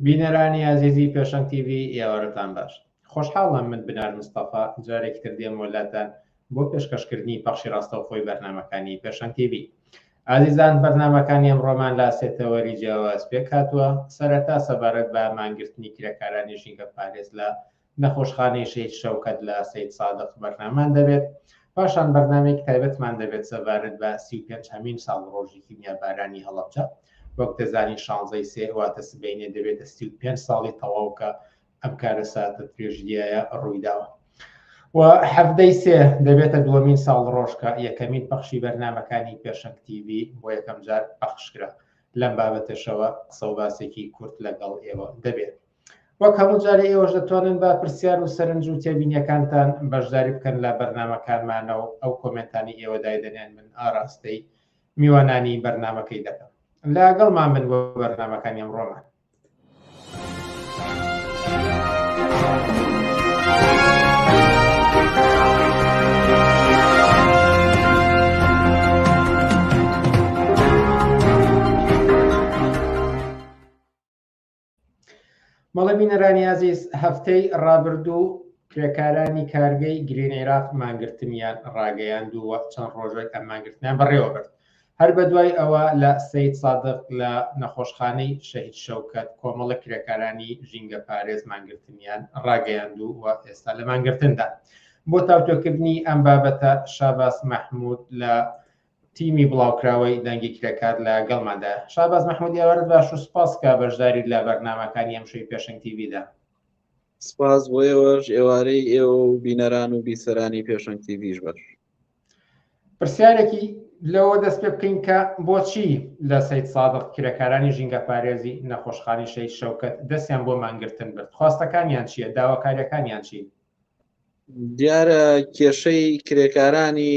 بینەرانی ئازیزی پێشەنگ تیڤی ئێوارەتان باش. خۆشحاڵم من بنار مستەفا جارێکی تر دێمەوە لاتان بۆ پێشکەشکردنی پەخشی ڕاستەوخۆی بەرنامەکانی پێشەنگ تیڤی. ئازیزان بەرنامەکانی ئەمڕۆمان لە سێ تەوەری جیاواز پێکهاتووە، سەرەتا سەبارەت بە مانگرتنی کرێکارانی ژینگەپارێز لە نەخۆشخانەی شەهید شەوکەت لە سەیدسادق بەرنامان دەبێت، پاشان بەرنامەیەکی تایبەتمان دەبێت سەبارەت بە 35 هەمین ساڵڕۆژی کیمیابارانی هەڵەبجە، وەک دەزانین شانزەی سێ واتە سبەینێ دەبێتە 35 ساڵی تەواو کە ئەم کارەساتە ترێژدیایە ڕوویداوە و حەڤدەی سێ دەبێتە دووەمین ساڵڕۆژ کە یەکەمین پەخشی بەرنامەکانی پێشەنگ تیڤی بۆ یەکەم جار پەخشکرا. لەم بابەتەشەوە قسە و باسێکی کورت لەگەڵ ئێوە دەبێت. وەک هەموو جارێ ئێوەش دەتوانن بە پرسیار و سەرنج و تێبینیەکانتان بەشداری بکەن لە بەرنامەکانمانە و ئەو کۆمێنتانی ئێوە دایدەنێن من ئاراستەی میوانانی بەرنامەکەی دەکەم. لەگەڵمان بن بۆ بەرنامەکانی ئەمڕۆمان. بەڵێ بینەرانی ئازیز هەفتەی ڕابردوو کرێکارانی کارگەی گرین عێراق مانگرتنیان ڕاگەیاند و چەند ڕۆژێک ئەم مانگرتنیان بەڕێوە برد هەر بە دوای ئەوە لە سید سادق لە نەخۆشخانەی شەهید شەوکەت کۆمەڵە کرێکارانی ژینگە پارێز مانگرتنیان ڕاگەیاند و ئێستا لە مانگرتندا بۆ تاوتۆکردنی ئەم بابەتە شاباس مەحمود لە تیمی بڵاوکراوەی دەنگی کرێکار لە گەڵماندایە. شاباز مەحمود ئێوارەت باش و سوپاس کە بەشداریت لە بەرنامەکانی ئەمشەوی پێشەنگ تیڤیدا. سپاس بۆ ئێوەش، ئێوارەی ئێوە و بینەران و بیسەرانی پێشەنگ تیڤیش باش. پرسیارێکی لەوە دەست پێ بکەین کە بۆچی لە سەید سادق کرێکارانی ژینگەپارێزی نەخۆشخانەی شەهید شەوکەت دەستیان بۆ مانگرتن برد؟ خواستەکانیان چییە؟ داواکارییەکانیان چین؟ دیارە کێشەی کرێکارانی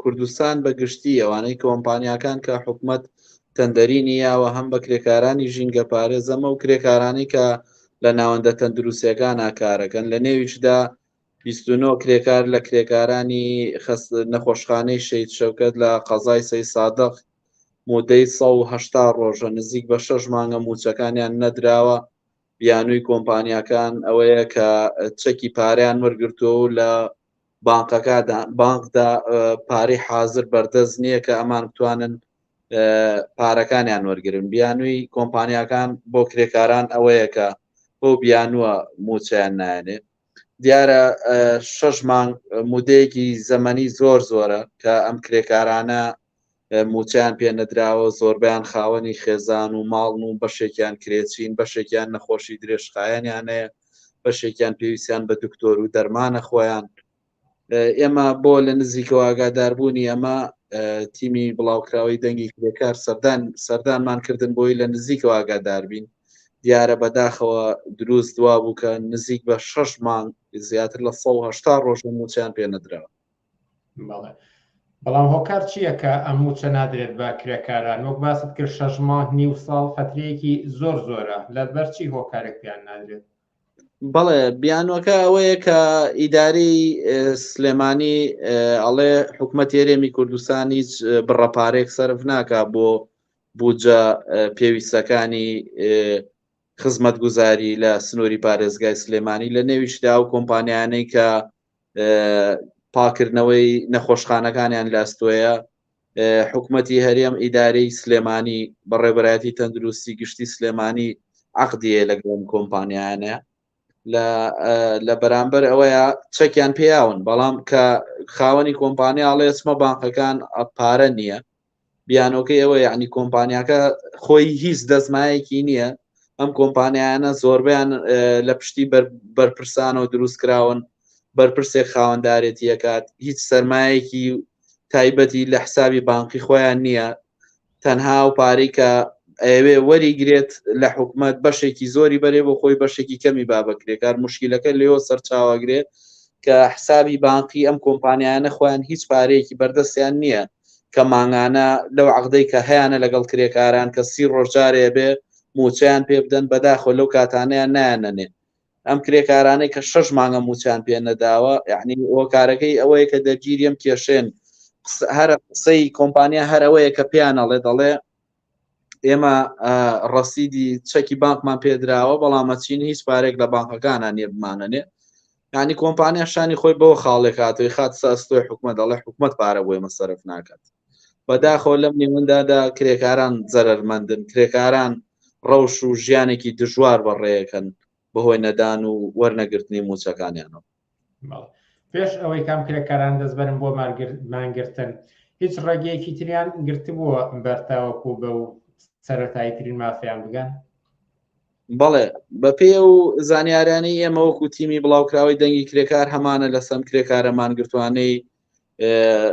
کوردستان بە گشتی ئەوانەی کۆمپانیاکان کە حکومت تەندەرینی یاوە هەم بە کرێکارانی ژینگە پارێزەمە و کرێکارانی کە لە ناوەندە تەندروستیەکان کارەکەن لە نێویشدا 29 کرێکار لە کرێکارانی نەخۆشخانەی شەید شەوکەت لە قەزای سەی سادق مودەی 180 ڕۆژە نزیک بە شەش مانگە موچەکانیان نەدراوە بیانووی کۆمپانیاکان ئەوەیە کە چەکی پارەیان وەرگرتووە و لە بانقەکەدا بانکدا پارەی حاضر بەردەست نییە کە ئەمان بتوانن پارەکانیان وەرگن بیانووی کۆمپانیاکان بۆ کرێکاران ئەوەیە کە بۆ بیانووە موچەیان نایەنێ دیارە شەش مانگ مودەیەکی زەمەنی زۆر زۆرە کە ئەم کرێکارانە موچەیان پێ نەدراوە، زۆربەیان خاوەنی خێزان و ماڵن و بەشێکیان کرێچین، بەشێکیان نەخۆشی درێژخایەنیان هەیە، بەشێکیان پێویستیان بە دکتۆر و دەرمانە خۆیان. ئێمە بۆ لە نزیکەوە ئاگاداربوونی ئەمە تیمی بڵاوکراوەی دەنگی کرێکار سەردان سەردانمان کردن بۆی لە نزیکەوە ئاگادار بین. دیارە بەداخەوە دروست وا بوو کە نزیک بە شەش مانگ زیاتر لە 180 ڕۆژە موچەیان پێ نەدراوە. بەڵێ بەڵام هۆکار چییە کە ئەم مووچە نادرێت بە کرێکاران وەک باست کرد شەش مانگ نیو ساڵ فەترەیەکی زۆر زۆرە لەبەر چی هۆکارێک پێیان نادرێت؟ بەڵێ بیانوەکە ئەوەیە کە ئیداری سلێمانی ئەڵێ حکومەت هەرێمی کوردستان هیچ بڕە پارێک سەرف ناکا بۆ بودجە پێویستەکانی خزمەتگوزاری لە سنووری پارێزگای سلێمانی لە نێویشدا ئەو کۆمپانیانەی کە پاکردنەوەی نەخۆشخانەکانیان لە ئەستۆیە حکومەتی هەرێم ئیدارەی سلێمانی بەڕێبەرایەتی تەندروستی گشتی سلێمانی عقدیە لەگەڵ کۆمپانیانە لە لە بەرامبەر ئەوەیە چەکیان پێیاون بەڵام کە خاوەنی کۆمپانیا ئەڵێ ئەچمە بانقەکان پارە نییە بیانۆکەی ئەوە یعنی کۆمپانیاکە خۆی هیچ دەستمایەکی نییە ئەم کۆمپانیانە زۆربیان لە پشتی بەرپرسانەوە دروست کراون بەرپرسێک خاوەندارێتیەکات هیچ سەرمایەکی تایبەتی لە حسابی بانقی خۆیان نییە تەنها و پارەی کە ئەوێ وەری گرێت لە حکومت بەشێکی زۆری بەرێ بۆ خۆی بەشێکی کەمی با بەکرێکار مشکلەکە لێەوە سەرچاوەگرێ کە حسابی بانقی ئەم کۆمپانیانە خۆیان هیچ پارەیەکی بەردەستیان نییە کە مانگانە لەو عقدەی کە هەیانە لەگەڵ کرێکاران کە سی ڕۆژ جارێ بێ موچەیان پێ بدەن بەداخۆ لەو کاتانەیان نایانەنێ ئەم کرێکارانەی کە شەش مانگە موچیان پێ نەداوە یعنی هۆکارەکەی ئەوەیە کە دەرگیری ئەم کێشێن هەر قسەی کۆمپانیا هەر ئەوەیە کە پێیان ئەڵێ دەڵێ. ئێمە ڕەسیدی چەکی بانکمان پێدراوە بەڵام ئەچین هیچ پارێک لە بانکەکانە نیە بمانەنێ ینی کۆمپانیا شانی خۆی بەوە خاڵێک هاتووی خات ساستۆی حکومت دەڵێ حکومت پارە بۆ ئێمە سەرف ناکات بەداخەوە لەم نێوەندادا کرێکاران زەرەرمەندن کرێکاران ڕەوش و ژیانێکی دژوار بەڕێەکەن بەهۆی نەدان و وەرنەگرتنی موچەکانیانەوە. پێش ئەوەی کام کرێکاران دەستبەرن بۆ مانگرتن هیچ ڕێگەیەکی تریان گرتبووە بەرتاوەکو بە و سەرەتایی ترین مافیان بگەن؟ بەڵێ بەپێ و زانیارانی ئێمە وەکو تیمی بڵاوکراوەی دەنگی کرێکار هەمانە لەسەم کرێکارە مانگرتوانەی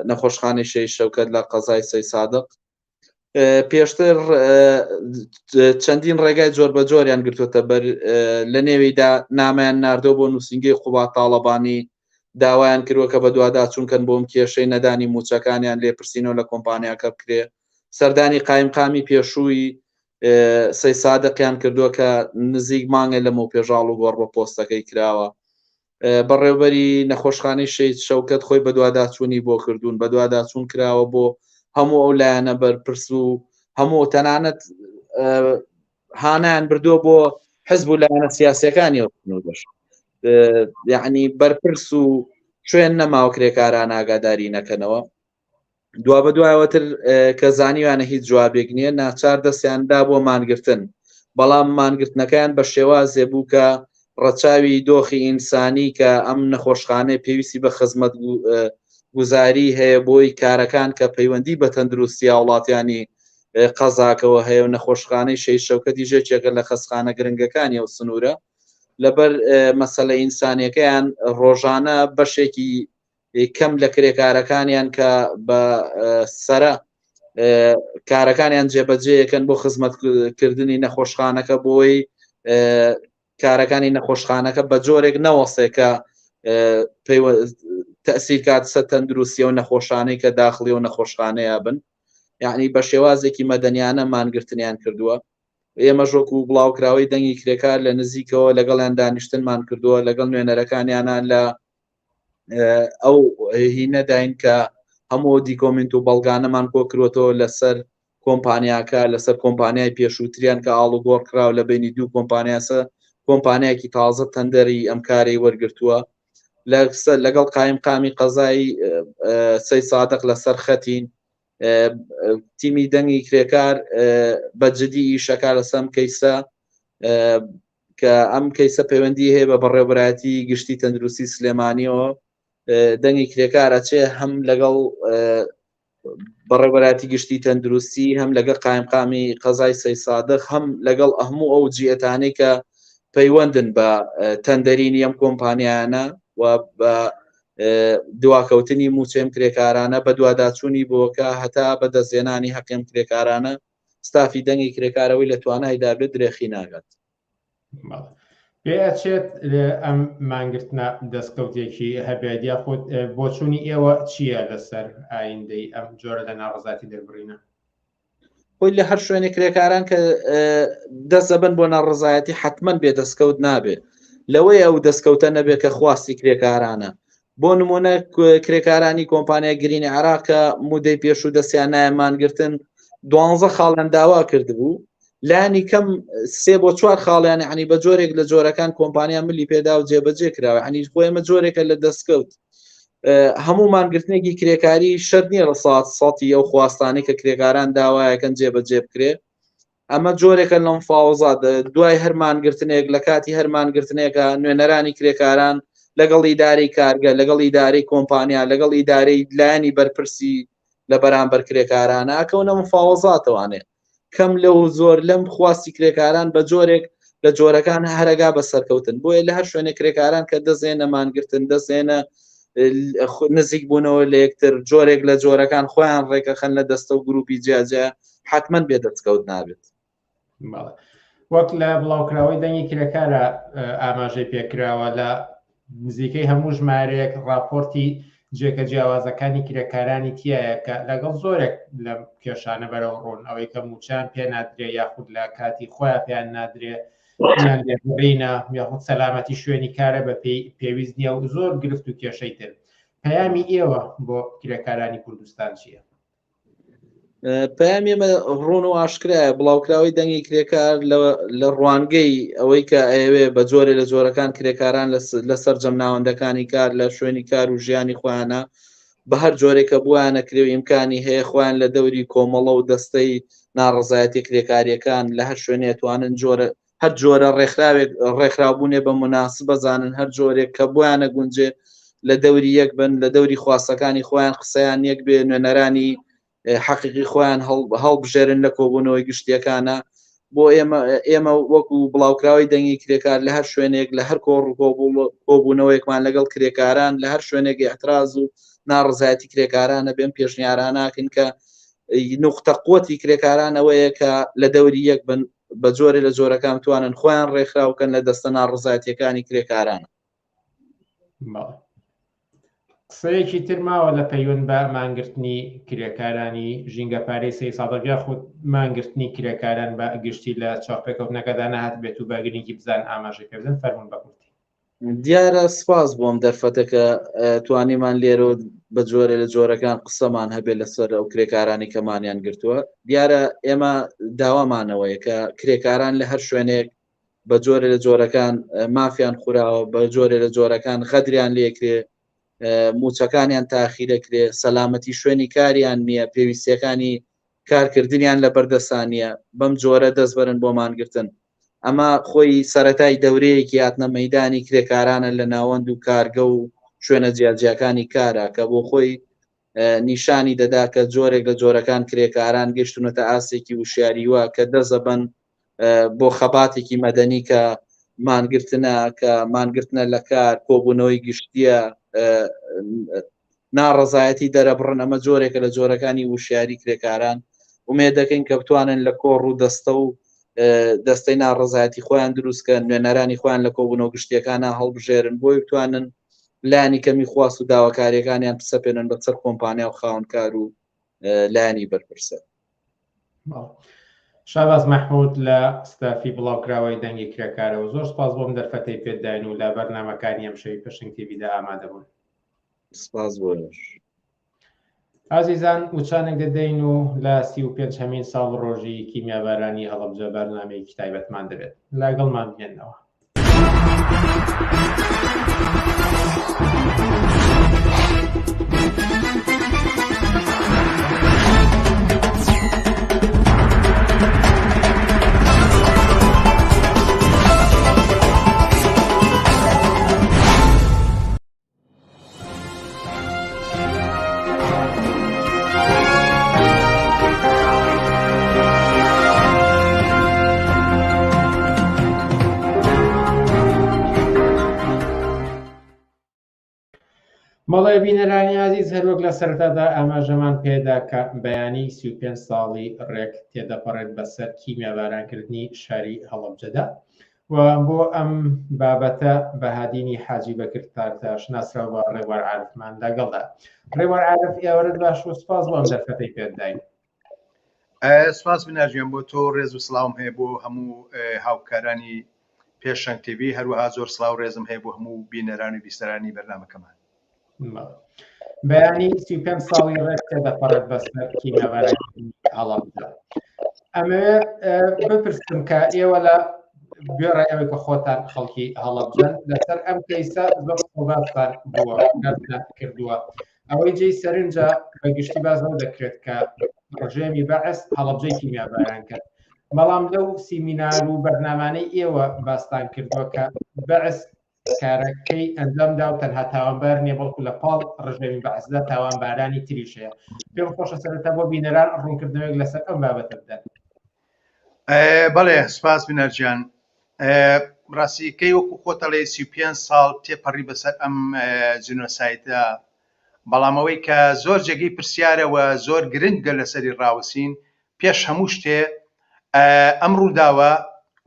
نەخۆشخانەی شەهید شەوکەت لە قەزای سەی سادق پێشتر چەندین ڕێگای جۆر بە جۆریان گرتوتە بەر لە نێویدا نامیان ناردۆ بۆ نووسنگەی قوبا تاڵەبانی داوایان کردووە کە بەدوادا چونکەن بۆم کێشەی نەدانی موچەکانیان لێپرسینەوە لە کۆمپانیاکە بکرێ سەردانی قایمقامی پێشووی سەی سادقیان کردووە کە نزیک مانگە لەمە پێژاڵ و گۆڕ بە پۆستەکەی کراوە بەڕێوبەری نەخۆشخانەی شەهید شەوکەت خۆی بەدواداچوونی بۆ کردوون بەدواداچوون کراوە بۆ هەموو ئەو لایەنە بەرپرس و هەموو تەنانەت هانیان بردووە بۆ حزب و لایەنە سیاسەکانی دەش یعنی بەرپرس و شوێن نەماوە کرێکاران ئاگاداری نەکەنەوە دوابەدوایەوەتر کە زانیوانە هیچ جوابێک نییە ناچار دەستیان دا بۆ مانگرتن بەڵام مانگرتنەکەیان بە شێوازێ بوو کە ڕەچاوی دۆخی ئینسانی کە ئەم نەخۆشخانەیە پێویستی بە خزمەت گوزاری هەیە بۆی کارەکان کە پەیوەندی بە تەندروستی هاوڵاتیانی قەزاکەوە هەیە و نەخۆشخانەی شەهید شەوکەتی ژێکێکە لە خەستخانە گرنگەکانی ئەو سنوورە لەبەر مەسەلە ئینسانیەکەیان ڕۆژانە بەشێکی کەم لە کرێکارەکانیان کە بە سەرە کارەکانیان جێبەجێیەکەن بۆ خزمەتکردنی نەخۆشخانەکە بۆی کارەکانی نەخۆشخانەکە بە جۆرێک نەوەسێ کە تەسیر کات سە تەندروستی و نەخۆشانەی کە داخلی و نەخۆشخانەیە بن یعنی بە شێوازێکی مەدەنیانە مانگرتنیان کردووە ئێمەش وەکو بڵاوکراوەی دەنگی کرێکار لە نزیکەوە لەگەڵیان دانیشتنمان کردووە لەگەڵ نوێنەرەکانیانە لە ئەو هینەداین کە هەموو دیکۆمنت و بەڵگانەمان کۆ کرۆتەوە لەسەر کۆمپانیاکە لەسەر کۆمپانیای پێشووتریان کە ئاڵوگۆڕ کراوە لە بینی دوو کۆمپانیاسە کۆمپانیایەکی تازە تەندەری ئەم کارەی وەرگرتووە لەگەڵ قایم قامی قەزای سەی سادق لەسەر خەتین تیمی دەنگی کرێکار بە جدی ئیشەکە لەسەم کەیسە کە ئەم کەیسە پەیوەندی هەیە بە بەڕێوەبەرایەتی گشتی تەندروستی سلێمانیەوە دەنگی کرێکار ئەچێ هەم لەگەڵ بەڕێوەبەرایەتی گشتی تەندروستی هەم لەگەڵ قایمقامی قەزای سەی سادق هەم لەگەڵ هەموو ئەو جیەتانەی کە پەیوەندن بە تەندەرینی ئەم کۆمپانیانە و بە دواکەوتنی موچەم کرێکارانە بە دواداچوونی بۆکە هەتا بە دەستێنانی حەقیم کرێکارانە ستافی دەنگی کرێکارەوەی لە توانایدا بێت درێخی ناگات. پێ ئەچێت ئەم مانگرتنە دەستکەوتێکی هەبێت یاخود بۆچوونی ئێوە چییە لەسەر ئایندەی ئەم جۆرە لە ناڕزاتی دەربڕینە؟ خۆی لە هەر شوێنێک کرێکاران کە دەست دەبن بۆ ناڕزایەتی حتمما بێ دەستکەوت نابێت لەوەی ئەو دەستکەوتە نەبێت کە خواستی کرێکارانە بۆ نمونە کرێکارانی کۆمپانیای گرینی عراق کە مودەی پێشوو دەستیان نایە مانگرتن دوانزە خاڵیان داوا کردبوو لانی کەم سێ بۆ چوار خاڵیان عنی بە جۆرێک لە جۆرەکان کۆمپانیا ملی پێدا و جێبەجێ کراوە عنی خۆ ئێمە جۆرێکە لە دەستکەوت هەموو مانگرتنێکی کرێکاری شەر نییە لە سات ساتی ئەو خواستانەی کە کرێکاران داوایەکەن جێبەجێ بکرێ ئەمە جۆرێکە لە مفاوەزات دوای هەر مانگرتنێک لە کاتی هەر مانگرتنێکە نوێنەرانی کرێکاران لەگەڵ ئیدارەی کارگە لەگەڵ ئیدارەی کۆمپانیا لەگەڵ ئیدارەی لایەنی بەرپرسی لە بەرامبەر کرێکارانە ئەکەونە مفاوەزاتەوانێ کەم لەو زۆر لەم خواستی کرێکاران بە جۆرێک لە جۆرەکان هەرەگا بە سەرکەوتن بۆیە لە هەر شوێنێک کرێکاران کە دەزێنە مانگرتن دەزێنە نزیک بوونەوە لە یەکتر جۆرێک لە جۆرەکان خۆیان ڕێکەخەن لە دەستە و گروپی جیاجیا حتمما بێ دەستکەوت نابێت. وەک لە بڵاوکراوەی دەنگی کرێکارە ئاماژەی پێکراوە لە نزیکەی هەموو ژمارەیەک راپۆرتی جێگە جیاوازەکانی کرێکارانی تایە کە لەگەڵ زۆرێک لە کێشانە بەرەو ڕوون ئەوەی کە موچان پێ نادرێ یاخود لە کاتی خۆیان پێیان نادرێ یان لێبڕینە یاخود سەلامەتی شوێنی کارە بە پێویست نییە و زۆر گرفت و کێشەی تر پەیامی ئێوە بۆ کرێکارانی کوردستان چییە؟ پەیامی ئێمە ڕوون و ئاشکرایە بڵاوکراوەی دەنگی کرێکار لە ڕوانگەی ئەوەی کە ئەیەوێ بە جۆرێ لە جۆرەکان کرێکاران لە سەرجەم ناوەندەکانی کار لە شوێنی کار و ژیانی خۆیانە بە هەر جۆرێکە بوویانە کرێ و ئیمکانی هەیە خۆیان لە دەوری کۆمەڵە و دەستەی ناڕزایەتی کرێکاریەکان لە هەر شوێنێ توانن جۆرە هەر جۆرە ڕێکخراوێک ڕێکخراوبوونێ بە مناسب بەزانن هەر جۆرێک کە بۆیانە گونجێ لە دەوری یەک بن لە دەوری خواستەکانی خۆیان قسەیان یەک بێ نوێنەرانی حەقیقی خۆیان هەڵبژێرن لە کۆبوونەوەی گشتیەکانە بۆ ئێمە ئێمە وەکو بڵاوکراوی دەنگی کرێکار لە هەر شوێنێک لە هەر کۆڕ و کۆبوونەوەیەکمان لەگەڵ کرێکاران لە هەر شوێنێک اعتراز و ناڕزایەتی کرێکارانە بێن پێشنیاراناکەین کە نقطە قوتی کرێکاران ئەوەیە کە لە دەوری یەک بن بە جۆرێ لە جۆرەکان بتوانن خۆیان ڕێکخراو بکەن لە دەستە ناڕزایەتیەکانی کرێکاران. قسەیەکی تر ماوە لە پەیوەند بە مانگرتنی کرێکارانی ژینگەپارێز سەید سادق یاخود مانگرتنی کرێکاران بە گشتی لە چاوپێکەوتنەکەدا نەهاتبێت و بە گرنگی بزان ئاماژەی پێ بدەن فەرموون بە کورتی. دیارە سپاس بۆم دەرفەتە کە توانیمان لێرە بە جۆرە لە جۆرەکان قسەمان هەبێت لەسەر ئەو کرێکارانی کەمانیان گرتووە دیارە ئێمە داوامانەوەیە کە کرێکاران لە هەر شوێنێک بە جۆرە لە جۆرەکان مافیان خوراوە بە جۆرە لە جۆرەکان غەدریان لێکرێ موچەکانیان تاخیرەکرێ سەلامەتی شوێنی کاریان نییە پێویستیەکانی کارکردنیان لە بەردەسانیە بەم جۆرە دەست بەرن بۆ مانگرتن ئەمە خۆی سەتای دەورەیەکی هاتنە مەدانی کرێکارانە لە ناوەند و کارگە و شوێنە جیاجیاکانی کارە کە بۆ خۆی نیشانی دەدا کە جۆرێک لە جۆرەکان کرێکاران گەشتونەتە ئاستێکی وشیاریوە کە دەزەبن بۆ خەباتێکی مەدەنی کە مانگرتنە کە مانگرتنە لە کار کۆبوونەوەی گشتیە ناڕەزایەتی دەرەبڕن ئەمە جۆرێکە لە جۆرەکانی وشیاری کرێکاران ومێ دەکەین کە بتوانن لە کۆڕ و دەستە و دەستەی ناڕزایەتی خۆیان دروستکەن نوێنەرانی خۆیان لە کۆبوونەوە گشتیەکانە هەڵبژێرن بۆی بتوانن لانی کەمی خواست و داواکاریەکانیان بسەپێنن بەسەر کۆمپانیا و خاوەنکار و لایەنی بەرپرسە. شاباز مەحمود لە ستافی بڵاوکراوەی دەنگی کرێکارەوە زۆر سپاس بۆم دەرفەتەی پێداین و لە بەرنامەکانی ئەمشەوی پێشەنگ تیڤیدا ئامادە بوون. سپاس بۆ ئێوەش. ئازیزان وچانێک دەدەین و لە 35 هەمین ساڵ ڕۆژی کیمیابارانی هەڵەبجە بەرنامەیەکی تایبەتمان دەبێت لەگەڵمان بمێنەوە. بەڵێ بینەرانی ئازیز هەروەک لە سەرەتادا ئاماژەمان پێدا کە بەیانی 35 ساڵی ڕێک تێدەپەڕێت بەسەر کیمیابارانکردنی شاری هەڵەبجەدا و بۆ ئەم بابەتە بەهادینی حاجی بەکر تارتاش ناسراو بە ڕێوار عارفمان لەگەڵدا. ڕێوار عارف ئێوارت باش و سپاس بۆ ئەم دەرفەتەی پێت داین. سپاس بناژیان بۆ تۆ ڕێز و سڵاوم هەیە بۆ هەموو هاوکارانی پێشەنگ تیڤی هەروەها زۆر سڵاو ڕێزم هەیە بۆ هەموو بینەران و بیسەرانی بەرنامەکەمان. بەیانی 35 ساڵی ڕێک تێدەپەڕێت بەسەر کیمیابارانی هەڵەبجە. ئەمەوێت بپرسم کە ئێوە لە گوێڕای ئەوەی کە خۆتان خەڵکی هەڵەبجەن لەسەر ئەم کەیسە زۆر باستان بووە کردووە ئەوەی جێی سەرنجە بە گشتی باس لەوە دەکرێت کە ڕژێمی بەعس هەڵەبجەی کیمیاباران کرد بەڵام لەو سیمینار و بەرنامانەی ئێوە باستان کردووە کە بەعس کارەکەی ئەنجامدا و تەنها تاوانبار نییە بەڵکو لە پاڵ ڕژێمی بەعسدا تاوانبارانی تریش هەیە پێم خۆشە سەرەتا بۆ بینەران ڕوونکردنەوەیەک لەسەر ئەم بابەتە بدەن. بەڵێ سپاس بینەرجیان ڕاستیەکەی وەکو خۆتەڵێ 35 ساڵ تێپەڕی بەسەر ئەم جینۆسایدە بەڵام ئەوەی کە زۆر جێگەی پرسیارە و زۆر گرنگە لەسەری ڕاوسین پێش هەموو شتێ ئەم ڕووداوە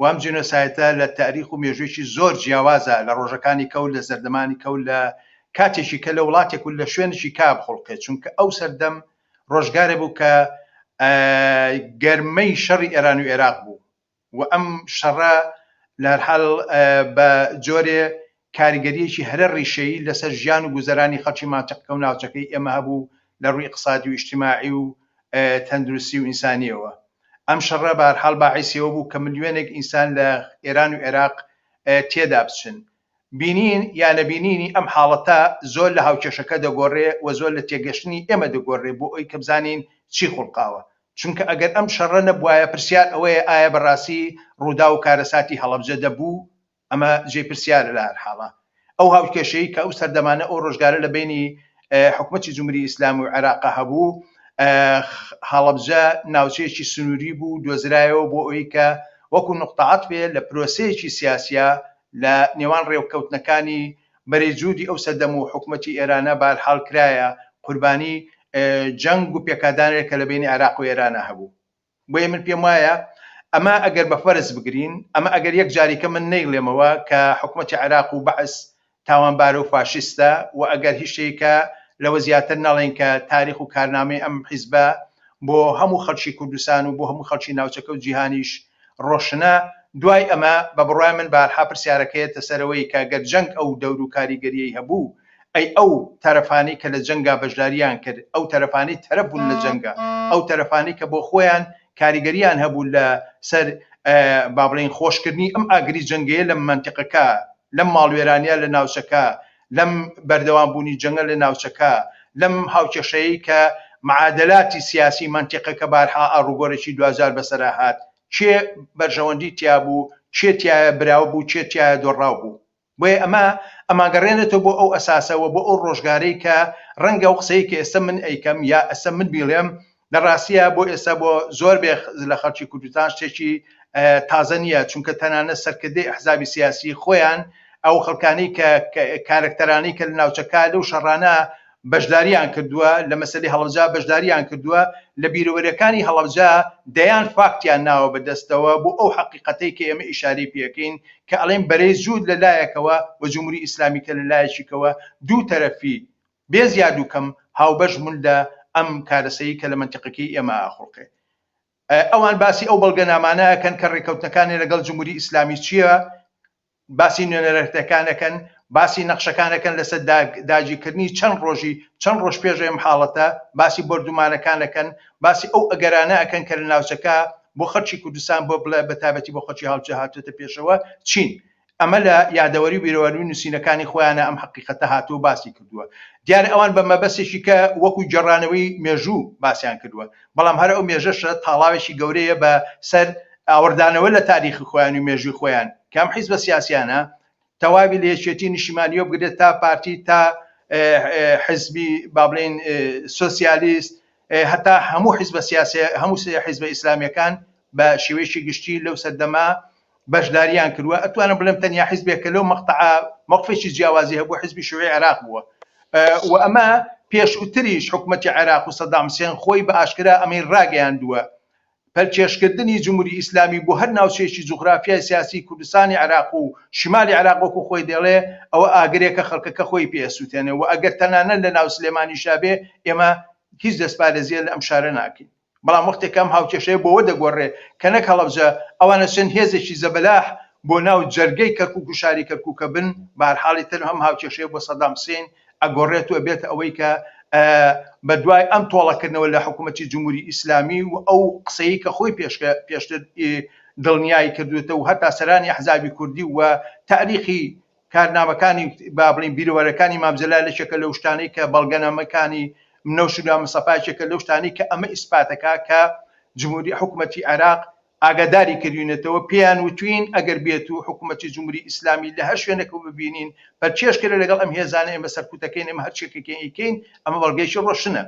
و ئەم جینۆسایتە لە تاریخ و مێژوویەکی زۆر جیاوازە لە ڕۆژەکانی کەو لە زەردەمانی کەو لە کاتێکی کە لە وڵاتێک و لە شوێنێکی کا بخوڵقێ چونکە ئەو سەردەم ڕۆژگارێ بوو کە گەرمەی شەڕی ئێران و ئێراق بوو و ئەم شەڕە لە هەرحاڵ بە جۆرێ کاریگەرییەکی هەرە ڕیشەیی لەسەر ژیان و گوزەرانی خەڵکی مانتقەکە و ناوچەکەی ئێمە هەبوو لە ڕووی ئیقتسادی و ئیجتیماعی و. تەندروستی و ئینسانیەوە. ئەم شەڕە بەهەرحاڵ باعیسی ئەوە بوو کە ملیۆنێک ئینسان لە ئێران و عێراق تێدا بچن. بینین یا نەبینینی ئەم حاڵەتە زۆر لە هاوکێشەکە دەگۆڕێ و زۆر لە تێگەشتنی ئێمە دەگۆڕێ بۆ ئەوی کە بزانین چی خوڵقاوە. چونکە ئەگەر ئەم شەڕە نەبوایە پرسیار ئەوەیە ئایا بەڕاستی ڕووداو و کارەساتی هەڵەبجە دەبوو؟ ئەمە جێی پرسیارە لە هەر حاڵا ئەو هاوکێشەی کە ئەو سەردەمانە ئەو ڕۆژگارە لە بەینی حکومەتی جمهوری ئیسلامی و عێراقا هەبوو هەڵەبجە ناوچەیەکی سنووری بوو دۆزرایەوە بۆ ئەوەی کە وەکو نقطە عەتفێ لە پرۆسەیەکی سیاسیە لە نێوان ڕێککەوتنەکانی بەرەی جوودی ئەو سەردەم و حکومەتی ئێرانە بارحاڵ کرایە قوربانی جەنگ و پێکادانێک کە لە بەینی عێراق و ئێرانە هەبوو. بۆیە من پێم وایە ئەمە ئەگەر بە فەرز بگرین، ئەمە ئەگەر یەک جاریکە من نەیڵێمەوە کە حکومەتی عێراق و بەعس تاوانبارە و فاشیستە و ئەگەر هیچ شتێکە لەوە زیاتر نەڵێین کە تاریخ و کارنامەی ئەم حیزبە بۆ هەموو خەڵکی کوردستان و بۆ هەموو خەڵکی ناوچەکە و جیهانیش ڕۆشنە، دوای ئەمە بە بڕوای من بارها پرسیارەکە یەتە سەرەوەی کە گەر جەنگ ئەو دەور و کاریگەریەی هەبوو ئەی ئەو تەرەفانەی کە لە جەنگا بەشداریان کرد ئەو تەرەفانەی تەرەف بوون لە جەنگا ئەو تەرەفانەی کە بۆ خۆیان کاریگەریان هەبوو لە سەر با بڵێین خۆشکردنی ئەم ئاگری جەنگەیە لەم مەنتیقەکە لەم ماڵوێرانیە لە ناوچەکە لەم بەردەوام بوونی جەنگە لە ناوچەکە لەم هاوکێشەیەی کە معادلاتی سیاسی مەنتیقەکە بارها ئاڕوگۆرێکی دواجار بەسەرا هات کێ بەرژەوەندی تیا بوو، کێ تیایا براوە بوو، کێ تیایا دۆڕاو بوو. بۆیە ئەمە ئەمانگەڕێنێتەوە بۆ ئەو ئەساسە و بۆ ئەو ڕۆژگارەی کە ڕەنگە ئەو قسەی کە ئێستا من ئەیکەم یا ئێستا من بیڵێم لە ڕاستییا بۆ ئێستا بۆ زۆر بێ لە خەڵکی کوردستان شتێکی تازە نییە چونکە تەنانەت سەرکردەی ئەحزابی سیاسی خۆیان ئەو خەڵکانی کە کارەکتەرانی کە لە ناوچەکە لەو شەڕانە بەشداریان کردووە لە مەسەلەی هەڵەبجە بەشداریان کردووە لە بیرەوەریەکانی هەڵەبجە دەیان فاکتیان ناوە بە دەستەوە بۆ ئەو حەقیقەتەی کە ئێمە ئیشارەی پێکەین کە ئەڵێن بەرەی جووت لە لایەکەوە و جمهوری ئیسلامی کە لە لایەکیکەوە دوو تەرەفی بێ زیاد و کەم هاوبەش بوون لە ئەم کارەسەی کە لە مەنتیقەکەی ئێمە ئاخوڵقێ. ئەوان باسی ئەو بەڵگەنامانە ئەکەن کە ڕێککەوتنەکانی لەگەڵ جمهوری ئیسلامی چییە باسی نوێنەرەتەکان ئەکەن، باسی نەخشەکان ئەکەن لەسەر داگیرکردنی چەند ڕۆژی چەند ڕۆژ پێش ئەم حاڵەتە، باسی بۆردومانەکان ئەکەن، باسی ئەو ئەگەرانە ئەکەن کە لە ناوچەکە بۆ خەڵکی کوردستان بۆ بڵێ بە تایبەتی بۆ خەڵکی هەڵەبجە هاتووەتە پێشەوە چین. ئەمە لە یادەوەری و بیرەوەری و نووسینەکانی خۆیانە ئەم حەقیقەتە هاتووە و باسی کردووە. دیارە ئەوان بە مەبەستێکی کە وەکوو گێڕانەوەی مێژوو باسیان کردووە. بەڵام هەر ئەو مێژەشە تاڵاوێکی گەورەیە بە سەر ئاوڕدانەوە لە تاریخی خۆیان و مێژووی خۆیان کە ئەم حیزبە سیاسیانە تەواوی لە یەکێتی نیشتیمانیەوە بگرێت تا پارتی تا حزبی با بڵێین سۆسیالیست هەتا هەموو حیزبە سیاسی هەموو حیزبە ئیسلامیەکان بە شێوەیەکی گشتی لەو سەردەمە بەشداریان کردووە ئەتوانم بڵێم تەنیا حیزبێک کە لەو مەقتەعە مەوقفێکی جیاوازی هەبوو حیزبی شیوعی عێراق بووە و ئەمە پێشووتریش حکومەتی عێراق و سەدام حسێن خۆی بە ئاشکرا ئەمەی ڕاگەیاندووە پەلکێشکردنی جمهوری ئیسلامی بۆ هەر ناوچەیەکی جوغرافیای سیاسی کوردستانی عێراق و شیمالی عێراق وەکو خۆی دەڵێ ئەوە ئاگرێکە خەڵکەکە خۆی پێ ئەسووتێنێ و ئەگەر تەنانەت لە ناو سلێمانیشا بێ ئێمە هیچ دەستپارێزیە لە ئەم شارە ناکەین. بەڵام وەختێک ئەم هاوکێشەیە بۆوە دەگۆڕێ کە نەک هەڵەبجە، ئەوان ئەچن هێزێکی زەبەلاح بۆ ناو جەرگەی کەرکوک و شاری کەرکوک ئەبن، بەهەرحاڵی تر ئەم هاوکێشەیە بۆ سەدام حسین ئەگۆڕێت و ئەبێتە ئەوەی کە بە دوای ئەم تۆڵەکردنەوە لە حکوومەتی جمهوری ئیسلامی و ئەو قسەی کە خۆی پێشتر دڵنیای کردوێتە و هەتا سەرانی ئەحزابی کوردی و تاریخی کارنامەکانی با بڵێین بیرەوەرەکانی مام جەلال یەکێکە لەو شتانەی کە بەڵگەنامەکانی نەوشیروان مستەفا یەکێکە لەو شتانەی کە ئەمە ئیسپاتەکا کە جمهوری حکومەتی عێراق ئاگاداری کردوینەتەوە پێیان وتوین ئەگەر بێت و حکومەتی جمهوری ئیسلامی لە هەر شوێنێکەوە ببینین پەلکێش کرێ لەگەڵ ئەم هێزانە ئێمە سەرکوتەکەین ئێمە هەرچێکەکەین ئەیکەین ئەمە بەڵگەیەکی ڕۆشنە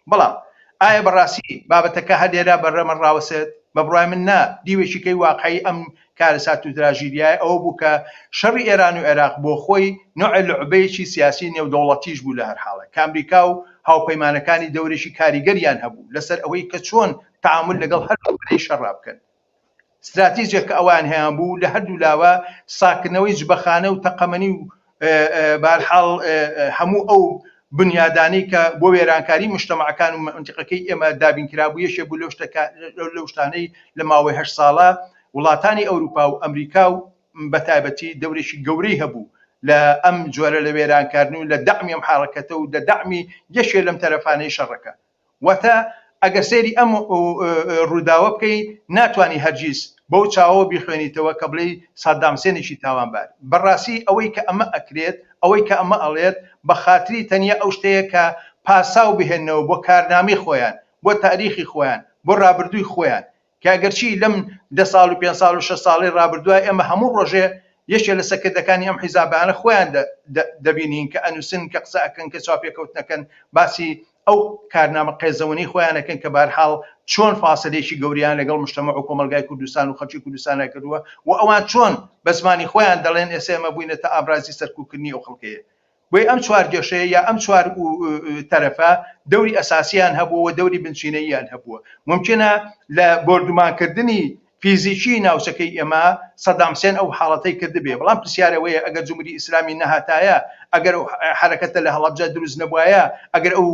بەڵام ئایا بەڕاستی بابەتەکە هەر لێرە بە رەمە ڕاوەسێت؟ بە بڕوای من نا، دیوێکی کەی واقعی ئەم کارەسات و تراژیدیایە ئەوە بوو کە شەڕی ئێران و عێراق بۆ خۆی نوعە لوعبەیەکی سیاسی نێودەوڵەتیش بوو لە هەر حاڵێک کە ئەمریکا و هاوپەیمانەکانی دەورێکی کاریگەریان هەبوو لەسەر ئەوەی کە چۆن تەعامول لەگەڵ هەر بەرەی شەڕا بکەن. ستراتیجێک کە ئەوان هەیان بوو لە هەردوو لاوە ساکردنەوەی جبەخانە و تەقەمەنی و بەهەرحاڵ هەموو ئەو بنیادانەی کە بۆ وێرانکاری مجتەمەعەکان و مەنتیقەکەی ئێمە دابین کرابوو یەکێک بوو لەو شتانەی لە ماوەی هەشت ساڵە وڵاتانی ئەوروپا و ئەمریکا و بە تایبەتی دەورێکی گەورەی هەبوو لە ئەم جۆرە لە وێرانکردن و لە دەعمی ئەم حەڕەکەتە و لە دەعمی یەکێ لەم تەرەفانەی شەڕەکە. واتە. ئەگەر سەیری ئەم ڕووداوە بکەی ناتوانی هەرگیز بەو چاوەوە بیخوێنیتەوە کە بڵێی سەدام حسێنێکی تاوانبار. بەڕاستی ئەوەی کە ئەمە ئەکرێت، ئەوەی کە ئەمە ئەڵێت بە خاتری تەنیا ئەو شتەیە کە پاساو بهێننەوە بۆ کارنامەی خۆیان، بۆ تاریخی خۆیان، بۆ ڕابردووی خۆیان. کە ئەگەرچی لەم دە ساڵ و پێنج ساڵ و شەش ساڵەی ڕابردووە ئێمە هەموو ڕۆژێ یەکێ لە سەکردەکانی ئەم حیزابانە خۆیان دەبینین کە ئەنووسن، کە قسە ئەکەن، کە چاوپێکەوتن ئەکەن، باسی ئەو کارنامە قێزەونەی خۆیان ئەکەن کە بەهەرحاڵ چۆن فاسەلەیەکی گەورەیان لەگەڵ مجتەمەع و کۆمەڵگای کوردستان و خەڵکی کوردستانا کردووە و ئەوان چۆن بە زمانی خۆیان دەڵێن ئێستا ئێمە بووینەتە ئامرازی سەرکووکردنی ئەو خەڵکەیە. بۆیە ئەم چوار گێشەیە یا ئەم چوار تەرەفە دەوری ئەساسیان هەبووە و دەوری بنچینەییان هەبووە. مومکینە لە بۆردومانکردنی فیزیکی ناوچەکەی ئێمە سەدام حسێن ئەو حاڵەتەی کردبێ، بەڵام پرسیار ئەوەیە ئەگەر جمهوری ئیسلامی نەهاتایە، ئەگەر ئەو حەرەکەتە لە هەڵەبجە دروست نەبوایە، ئەگەر ئەو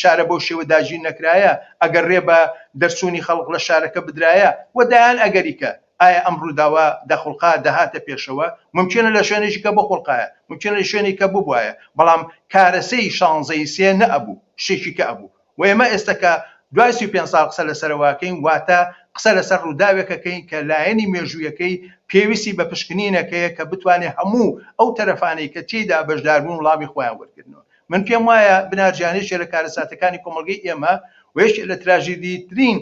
شارە بەو شێوە داگیر نەکرایە، ئەگەر رێ بە دەرچوونی خەڵک لە شارەکە بدرایە و دەیان ئەگەری کە، ئایا ئەم ڕووداوە دەخوڵقا دەهاتە پێشەوە؟ مومکینە لە شوێنێکی کە بخوڵقایە، مومکینە لە شوێنێک کە ببوایە، بەڵام کارەسەی شانزەی سێ نەئەبوو، شتێکی کە ئەبوو. و ئێمە ئێستا کە دوای 35 ساڵ قسە لەسەرەوە ئەکەین، واتە قسە لەسەر ڕووداوێک ئەکەین کە لایەنی مێژوویەکەی پێویستی بە پشکنینەکەیە کە بتوانێت هەموو ئەو تەرەفانەی کە تێیدا بەشداربوون وڵامی خۆیان وەرگرنەوە. من پێم وایە بنار جان یەکێ لە کارەساتەکانی کۆمەڵگەی ئێمە و یەکێ لە تراژیدیترین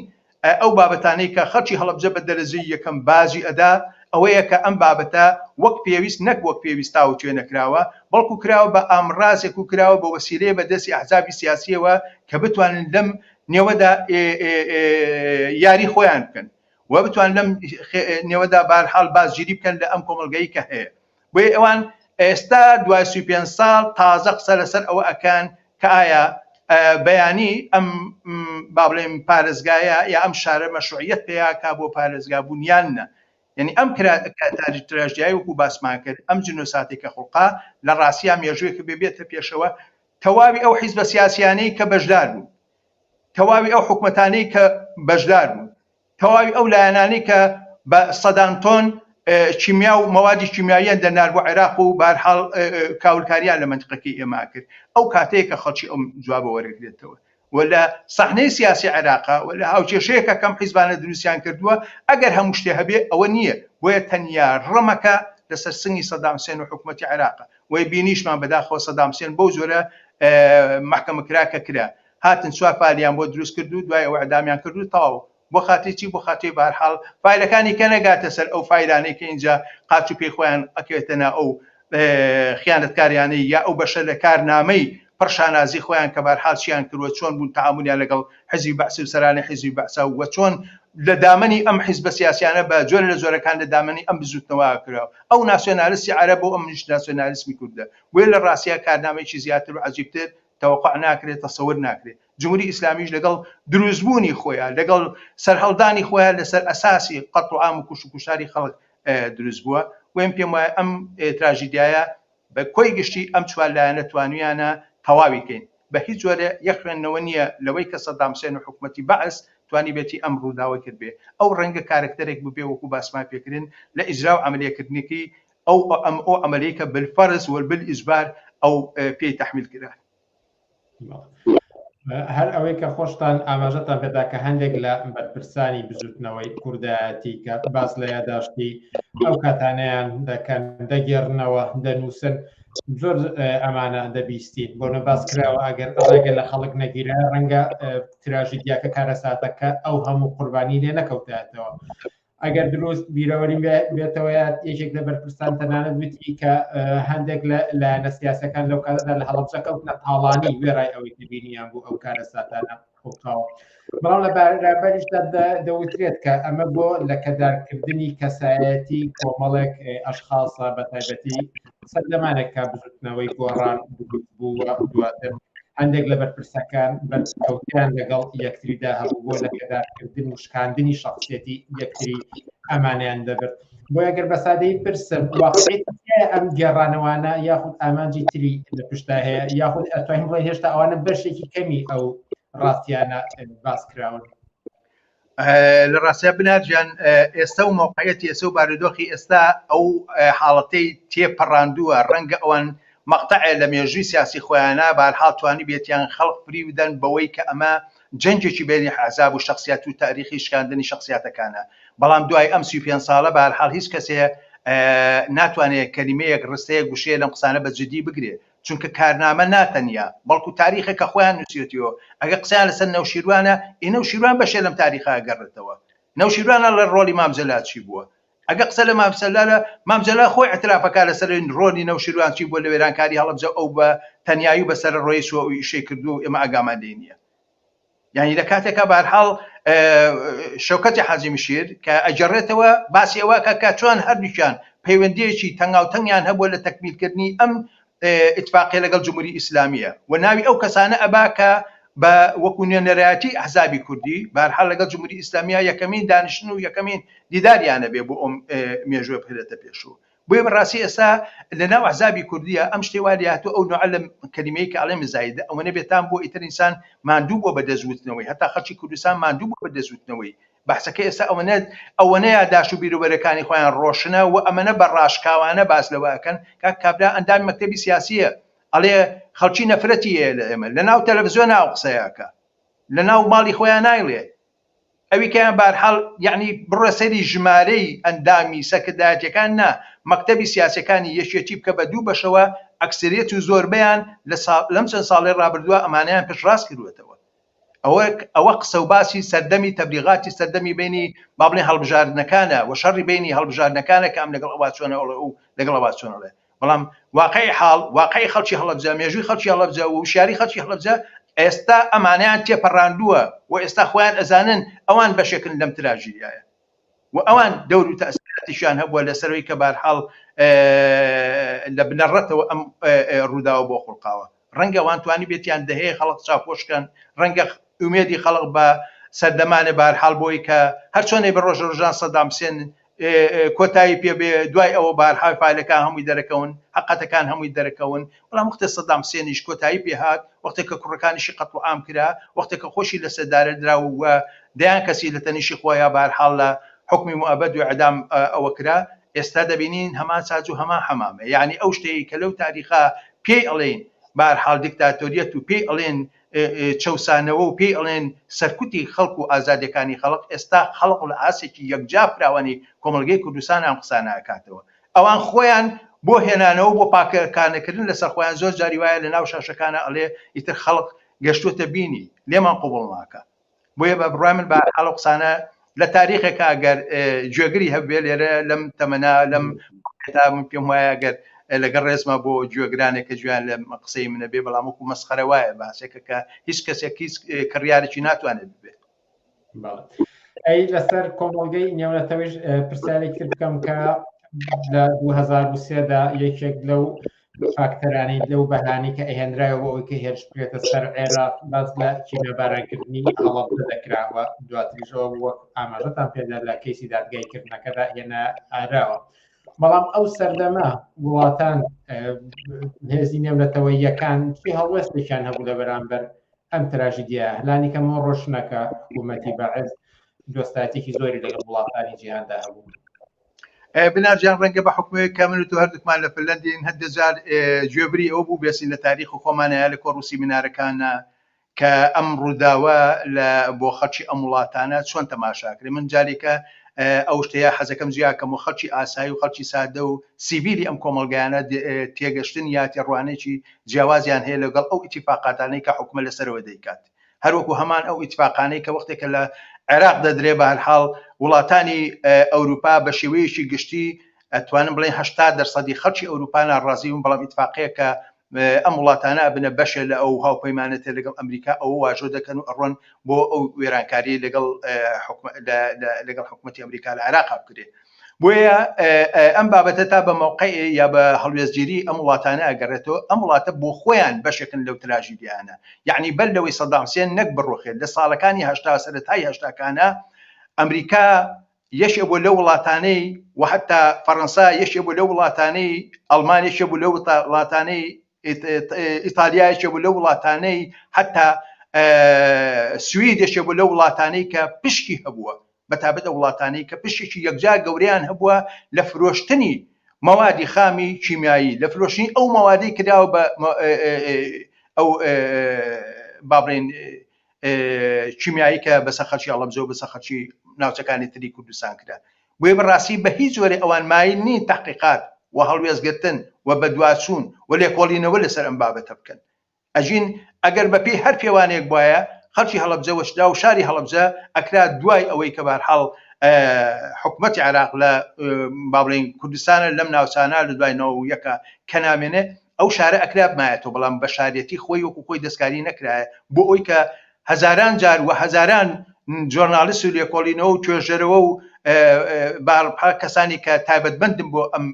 ئەو بابەتانەی کە خەڵکی هەڵەبجە بە دەرەجەی یەکەم باجی ئەدا ئەوەیە کە ئەم بابەتە وەک پێویست نەک وەک پێویست تاوتوێ نەکراوە بەڵکو کراوە بە ئامڕازێک و کراوە بە وەسیلەیە بە دەستی ئەحزابی سیاسیەوە کە بتوانن لەم نێوەدا یاری خۆیان بکەن و بتوان لەم نێوەدا بارحاڵ بازگیری بکەن لە ئەم کۆمەڵگەی کە هەیە. بۆیە ئەوان ئێستا دوای 35 ساڵ تازە قسە لەسەر ئەوە ئەکەن کە ئایا بەیانی ئەم با بڵێم پارێزگایە یا ئەم شارە مەشروعیەت پێیاکا بۆ پارێزگا بوون یان نە یعنی ئەم تراژدیای وەکو باسمان کرد ئەم جنۆساتێک کە خوڵقا لە ڕاستیا مێژوویەکە بێ بێتە پێشەوە تەواوی ئەو حیزبە سیاسیانەی کە بەشدار بوون تەواوی ئەو حکومەتانەی کە بەشدار بوون تەواوی ئەو لایەنانەی کە بە سەدان تۆن کیمیا و مەوادی کیمیاییان دەنارد بۆ عێراق و بەهەرحاڵ کاولکاریان لە مەنتقەکەی ئێمە کرد ئەو کاتەیە کە خەڵکی ئەم جوابە وەرەگرێتەوە و لە سەحنەی سیاسی عێراقا و لە هاوکێشەیەکە کەم حیزبانە دروستیان کردووە ئەگەر هەموو شتێ هەبێ ئەوە نییە بۆیە تەنیا ڕمەکە لەسەر سنگی سەدام حسێن و حکوومەتی عێراقە وی بینیشمان بەداخەوە سەدام حسێن بەو جۆرە مەحکەمە کرا کە کرا هاتن چوار فایلیان بۆ دروست کرد و دوای ئەوە ئیعدامیان کرد و تەواو. بۆ خاتری چی؟ بۆ خاتری بەهەرحاڵ فایلەکانی کە نەگاتە سەر ئەو فایلانەی کە ئینجا قاچ و پێی خۆیان ئەکەوێتە نا ئەو خیانەتکاریانەی یا ئەو بەشە لە کارنامەی پڕ شانازی خۆیان کە بەهەرحاڵ چیان کردوە چۆن بوون تەعامولیان لەگەڵ حزبی بەعس و سەرانی حزبی بەعسا و چۆن لە دامەنی ئەم حزبە سیاسیانە بە جۆرە لە جۆرەکان لە دامەنی ئەم بزوتنەوە کراوە ئەو ناسیۆنالیستی عەرەب و ئەمنیش ناسیۆنالیسمی کوردە بۆیە لە ڕاستیا کارنامەیەکی زیاتر و عەجیبتر تەوەقوع ناکرێت، تەسەور ناکرێت. جمهوری ئیسلامیش لەگەڵ دروستبوونی خۆیا، لەگەڵ سەرهەڵدانی خۆیا لەسەر ئەساسی قەتڵ و عام و کوشت و کوشتاری خەڵک دروست بووە. بۆیە من پێم وایە ئەم تراژیدیایە بە کۆی گشتی ئەم چوار لایەنە توانویانە تەواوی کەین. بە هیچ جۆرێ یەک خوێندنەوە نییە لەوەی کە سەدام حسێن و حکومەتی بەعس توانیبێتی ئەم ڕووداوەی کردبێ. ئەو ڕەنگە کارەکتەرێک ببێ وەکوو باسمان پێکردن لە ئیجرا و عەمەلیەکردنەکەی ئەو ئەم ئەو عەمەلەی کە بالفرض و بالإجبار ئەو پێی تەحمیل کرا. هەر ئەوەی کە خۆشتان ئاماژەتان پێدا کە هەندێک لە بەرپرسانی بزوتنەوەی کوردایەتی کە باس لە یاداشتی ئەو کاتانیان دەکەن دەگێڕنەوە دەنووسن زۆر ئەمانە دەبیستین بۆ نە باس کراوە ئەگەر ڕێگە لە خەڵک نەگیرا ڕەنگە تراژیدیاکە کارەساتەکە ئەو هەموو قوربانی لێ نەکەوتایەتەوە ئەگەر دروست بیرەوەریم بێتەوە یەکێک لە بەرپرسان تەنانەت وتی کە هەندێک لە لایەنە سیاسەکان لەو کاتەدا لە هەڵەبجە کەوتنە تاڵانی وێڕای ئەوەی کە بینیان بوو ئەو کارەساتانە خوڵقاوە بەڵام لە بەرامبەریشدا دەوترێت کە ئەمە بۆ لەکەدارکردنی کەسایەتی کۆمەڵێک ئەشخاصە بە تایبەتی سەردەمانێک کە بزوتنەوەی گۆڕان دروست بوو و دواتر هەندێک لە بەرپرسەکان بەرکەوتیان لەگەڵ یەکتریدا هەبوو بۆ لەکەدارکردن و شکاندنی شخصیەتی یەکتری ئەمانیان دەبرد بۆ ئەگەر بە سادەی پرسم واقعیت ئەم گێڕانەوانە یاخود ئامانجی تری لە پشتا هەیە یاخود ئەتوانین بڵێ هێشتا ئەوانە بەشێکی کەمی ئەو ڕاستیانە باس کراون لە ڕاستیا بنار گیان ئێستا و مەوقعیەتی ئێستا و بارودۆخی ئێستا ئەو حاڵەتەی تێپەڕاندووە ڕەنگە ئەوان مەقتەعێ لە مێژووی سیاسی خۆیانە بەهەرحاڵ توانیبێتیان خەڵک فریو بدەن بەوەی کە ئەمە جەنگێکی بەینی ئەحزاب و شەخسیات و تاریخی شکاندنی شەخسیاتەکانە بەڵام دوای ئەم 35 ساڵە بە هەرحاڵ هیچ کەسێ ناتوانێت کەلیمەیەک ڕستەیەک وشەیە لەم قسانە بە جدی بگرێ چونکە کارنامە ناتەنیا بەڵکو تاریخە کە خۆیان نووسیوەتیەوە ئەگە قسەیان لەسەر نەوشیروانە ئی نەوشیروان بەشێ لەم تاریخە ئەگەڕێتەوە نەوشیروانە لە ڕۆڵی مام جەلال چی بووە ئەگە قسە لە مام جەلالە مام جەلال خۆی اعترافەکە لەسەر ڕۆلی نەوشیروان چی بووە لە وێرانکاری هەڵەبجە ئەو بە تەنیایی و بە سەرەڕۆیی چووە ئەو ئیشەی کردووە و ئێمە ئاگامان لێی نییە یعنی لە کاتێکا بەهەرحاڵ شەوکەتی حاجی مشیر کە ئەگەڕێتەوە باسی ئەوە کە کە چۆن هەردووکیان پەیوەندیەکی تەنگاوتەنگیان هەبووە لە تەکمیلکردنی ئەم ئیتفاقیە لەگەڵ جمهوری ئیسلامیە و ناوی ئەو کەسانە ئەبا کە بە وەکو نوێنەرایەتی ئەحزابی کوردی بەهەرحاڵ لەگەڵ جمهوری ئیسلامیە یەکەمین دانیشتن و یەکەمین دیداریانە بێ بۆ ئەم مێژووە بخرێتە پێشوو بۆیە بەڕاستی ئێستا لە ناو ئەحزابی کوردیە ئەم شتەی وا لێهاتووە ئەو نوعە لە کەلیمەی کە ئەڵێ مزایدە ئەوەنە بێتام بووە ئیتر ئینسان ماندوو بووە بە دەست وتنەوەی هەتا خەڵکی کوردستان ماندوو بووە بە دەست وتنەوەی بەحسەکە ئێستا ئەوەنە ئەوەنە یاداشت و بیروبەرەکانی خۆیان ڕۆشنە و ئەمەنە بە ڕاشکاوانە باس لەوە ئەکەن کاک کابرا ئەندامی مەکتەبی سیاسیە ئەڵێ خەڵکی نەفرەتی هەیە لە ئێمە لە ناو تەلەفزیۆنا ئەو قسەیە ئەکا لە ناو ماڵی خۆیان نایڵێ ئەوی کەیان بارحاڵ یەعنی بڕۆ سەیری ژمارەی ئەندامی سەرکردایەتیەکان نا مەکتەبی سیاسیەکانی یەکێتی بکە بە دوو بەشەوە ئەکسریەت و زۆربەیان لە لەم چەند ساڵەی ڕابردووە ئەمانەیان پشتڕاست کردووەتەوە ئەوە ئەوە قسە و باسی سەردەمی تەبلیغاتی سەردەمی بینی با بڵێن هەڵبژاردنەکانە و شەڕی بینی هەڵبژاردنەکانە کە ئەم لەگەڵ ئەوە چۆنە ئەڵێ و لەگەڵ ئەوە چۆن ئەڵێ بەڵام واقعی حاڵ واقعی خەڵکی هەڵەبجە مێژووی خەڵکی هەڵەبجە و وشیاری خەڵکی هەڵەبجە ئێستا ئەمانەیان تێپەڕاندووە و ئێستا خۆیان ئەزانن ئەوان بەشێکن لەم تراژیدیایە و ئەوان دەور و تەئسیراتیشیان هەبووە لەسەرەوەی کە بارحاڵ لە بنەڕەتەوە ئەم ڕووداوە بۆ خوڵقاوە ڕەنگە وان توانی بێتیان دەهەیە خەڵق چاوپۆش کەن ڕەنگە ئومێدی خەڵق بە سەردەمانێ بارحاڵ بۆی کە هەرچۆنێ بە ڕۆژە ڕۆژان سەدام حسێن کۆتایی پێ بێ دوای ئەوە بارحاڵ فایلەکان هەمووی دەرەکەون حەقەتەکان هەمووی دەرەکەون بەڵام وەختێ سەدام حسێنیش کۆتایی پێ هات وەختێ کە کوڕەکانیشی قەتڵ و عام کرا وەختێ کە خۆشی لە سێدارە درا و دەیان کەسی لە تەنیشی خۆیا بارحاڵ لە حوکمی موئەبەد و ئیعدام ئەوە کرا ئێستا دەبینین هەمان ساج و هەمان حەمامە یعنی ئەو شتەی کە لەو تاریخا پێی ئەڵێین بارحاڵ دیکتاتۆریەت و پێی ئەڵێن چەوسانەوە و پێی ئەڵێن سەرکوتی خەڵک و ئازادیەکانی خەڵک ئێستا خەڵک لە ئاستێکی یەکجار فراوانی کۆمەڵگەی کوردستان ئەم قسانە ئەکاتەوە ئەوان خۆیان بۆ هێنانەوە بۆ پاکانەکردن لەسەر خۆیان زۆر جاری وایە لە ناو شاشەکانە ئەڵێ ئیتر خەڵک گەشتوتە بینی لێمان قوبڵ ناکە بۆیە بە بڕای من بە حاڵ و قسانە لە تاریخێکا گەر گوێگری هەبێ لێرە لەم تەمەنا لەم تا من پێم وایە گەر لەگەڵ ڕێزمە بۆ گوێگرانێک کە گوێیان لە قسەی منە بێ بەڵام وەکو مەسخەرە وایە باسێکە کە هیچ کەسێک هیچ کڕیارێکی ناتوانێت ببێت. ئەی لەسەر کۆمەڵگەی نێونەتەوەیش پرسیارێک تر بکەم کە لە 2023 دا یەکێک لەو فاکتەرانەی لەو بەهانەی کە ئەهێنرایەوە بۆ ئەوەی کە هێرش بکرێتە سەر عێراق باس لە کیمیابارانکردنی هەڵەبجە دەکراوە دواتریشەوە وەک ئاماژەتان پێدا لە کەیسی دادگایکردنەکەدا هێنا ئاراوە بەڵام ئەو سەردەمە وڵاتان هێزی نێونەتەوەییەکان چی هەڵوێستێکیان هەبوو لە بەرامبەر ئەم تراژیدیا لانی کەمەوە ڕۆشنەکە حکوومەتی بەعس دۆستایەتێکی زۆری لەگەڵ وڵاتانی جیهاندا هەبوو. بنار جان ڕەنگە بە حکومێک کە من و تۆ هەردووکمان لە فنلندین هەندێ جار گوێبری ئەوە بوو بێسین لە تاریخ خۆمانە یا لە کۆڕ و سیمینارەکانە کە ئەم ڕووداوە لە بۆ خەڵکی ئەم وڵاتانە چۆن تەماشاکرێ من جارێکە ئەو شتەیە حەزەکەم جیاکەم و خەڵکی ئاسایی و خەڵکی سادە و سیڤیلی ئەم کۆمەڵگایانە تێگەشتن یا تێڕوانێکی جیاوازیان هەیە لەگەڵ ئەو ئیتیفاقاتانەی کە حکومە لەسەرەوە دەیکات هەروەکو هەمان ئەو ئیتفاقانەی کە وەختێکە لە عێراق دەدرێ بە هەرحاڵ وڵاتانی ئەوروپا بە شێوەیەکی گشتی ئەتوانم بڵێن 80 دەرسەدی خەڵکی ئەوروپا ناڕازی بوون بەڵام ئیتفاقەیە کە ئەم وڵاتانە ئەبنە بەشێ لە ئەو هاوپەیمانێتە لەگەڵ ئەمریکا ئەوە واژۆ دەکەن و ئەڕۆن بۆ ئەو وێرانکاری لەگەڵ لەگەڵ حکوومەتی ئەمریکا لە عێراق بکرێ بۆیە ئەم بابەتە تا بە مەوقعی یا بە هەڵوێستگیری ئەم وڵاتانە ئەگەڕێتەوە ئەم وڵاتە بۆ خۆیان بەشێکن لەو تراژیدیانە یعنی بەر لەوەی سەدام حسێن نەک بڕوخێت لە ساڵەکانی هەشتا سەرەتای هەشتاکانە ئەمریکا یەکێ بۆ لەو وڵاتانەی و حتا فەڕەنسا یەکێ بۆ لەو وڵاتانەی ئەڵمان یەکێ بوو لەو وڵاتانەی ئیتالیا یەکێ بوو لەو وڵاتانەی حتا سوید یەکێ بوو لەو وڵاتانەی کە پشکی هەبووە بەتابەت ئەو وڵاتانەی کە پشکێکی یەکجار گەورەیان هەبووە لە فرۆشتنی مەوادی خامی کیمیایی لە فرۆشتنی ئەو مەوادەی کراوە بە ئەو با بڵێین. کیمیایی کە بەسەر خەڵکی هەڵەبجە و بەسەر خەڵکی ناوچەکانی تری کوردستان کرا. بۆیە بەڕاستی بە هیچ جۆرێ ئەوان مایل نین تەحقیقات و هەڵوێستگرتن و بەدواچوون و لێکۆڵینەوە لەسەر ئەم بابەتە بکەن. ئەژین ئەگەر بە پێی هەر پێوانەیەک بوایە خەڵکی هەڵەبجە وەشدا و شاری هەڵەبجە ئەکرا دوای ئەوەی کە بارحاڵ حکومەتی عێراق لە با بڵێین کوردستانە لەم ناوچانە لە دوای 91 کە نامێنێ ئەو شارە ئەکرا بمایەتەوە بەڵام بە شارەتی خۆی وەکو خۆی دەستکاری نەکرایە بۆ ئەوی کە هەزاران جار و هەزاران جۆرنالیست و لێکۆڵینەوە و توێژەرەوە و بارها کەسانی کە تایبەتمەندن بۆ ئەم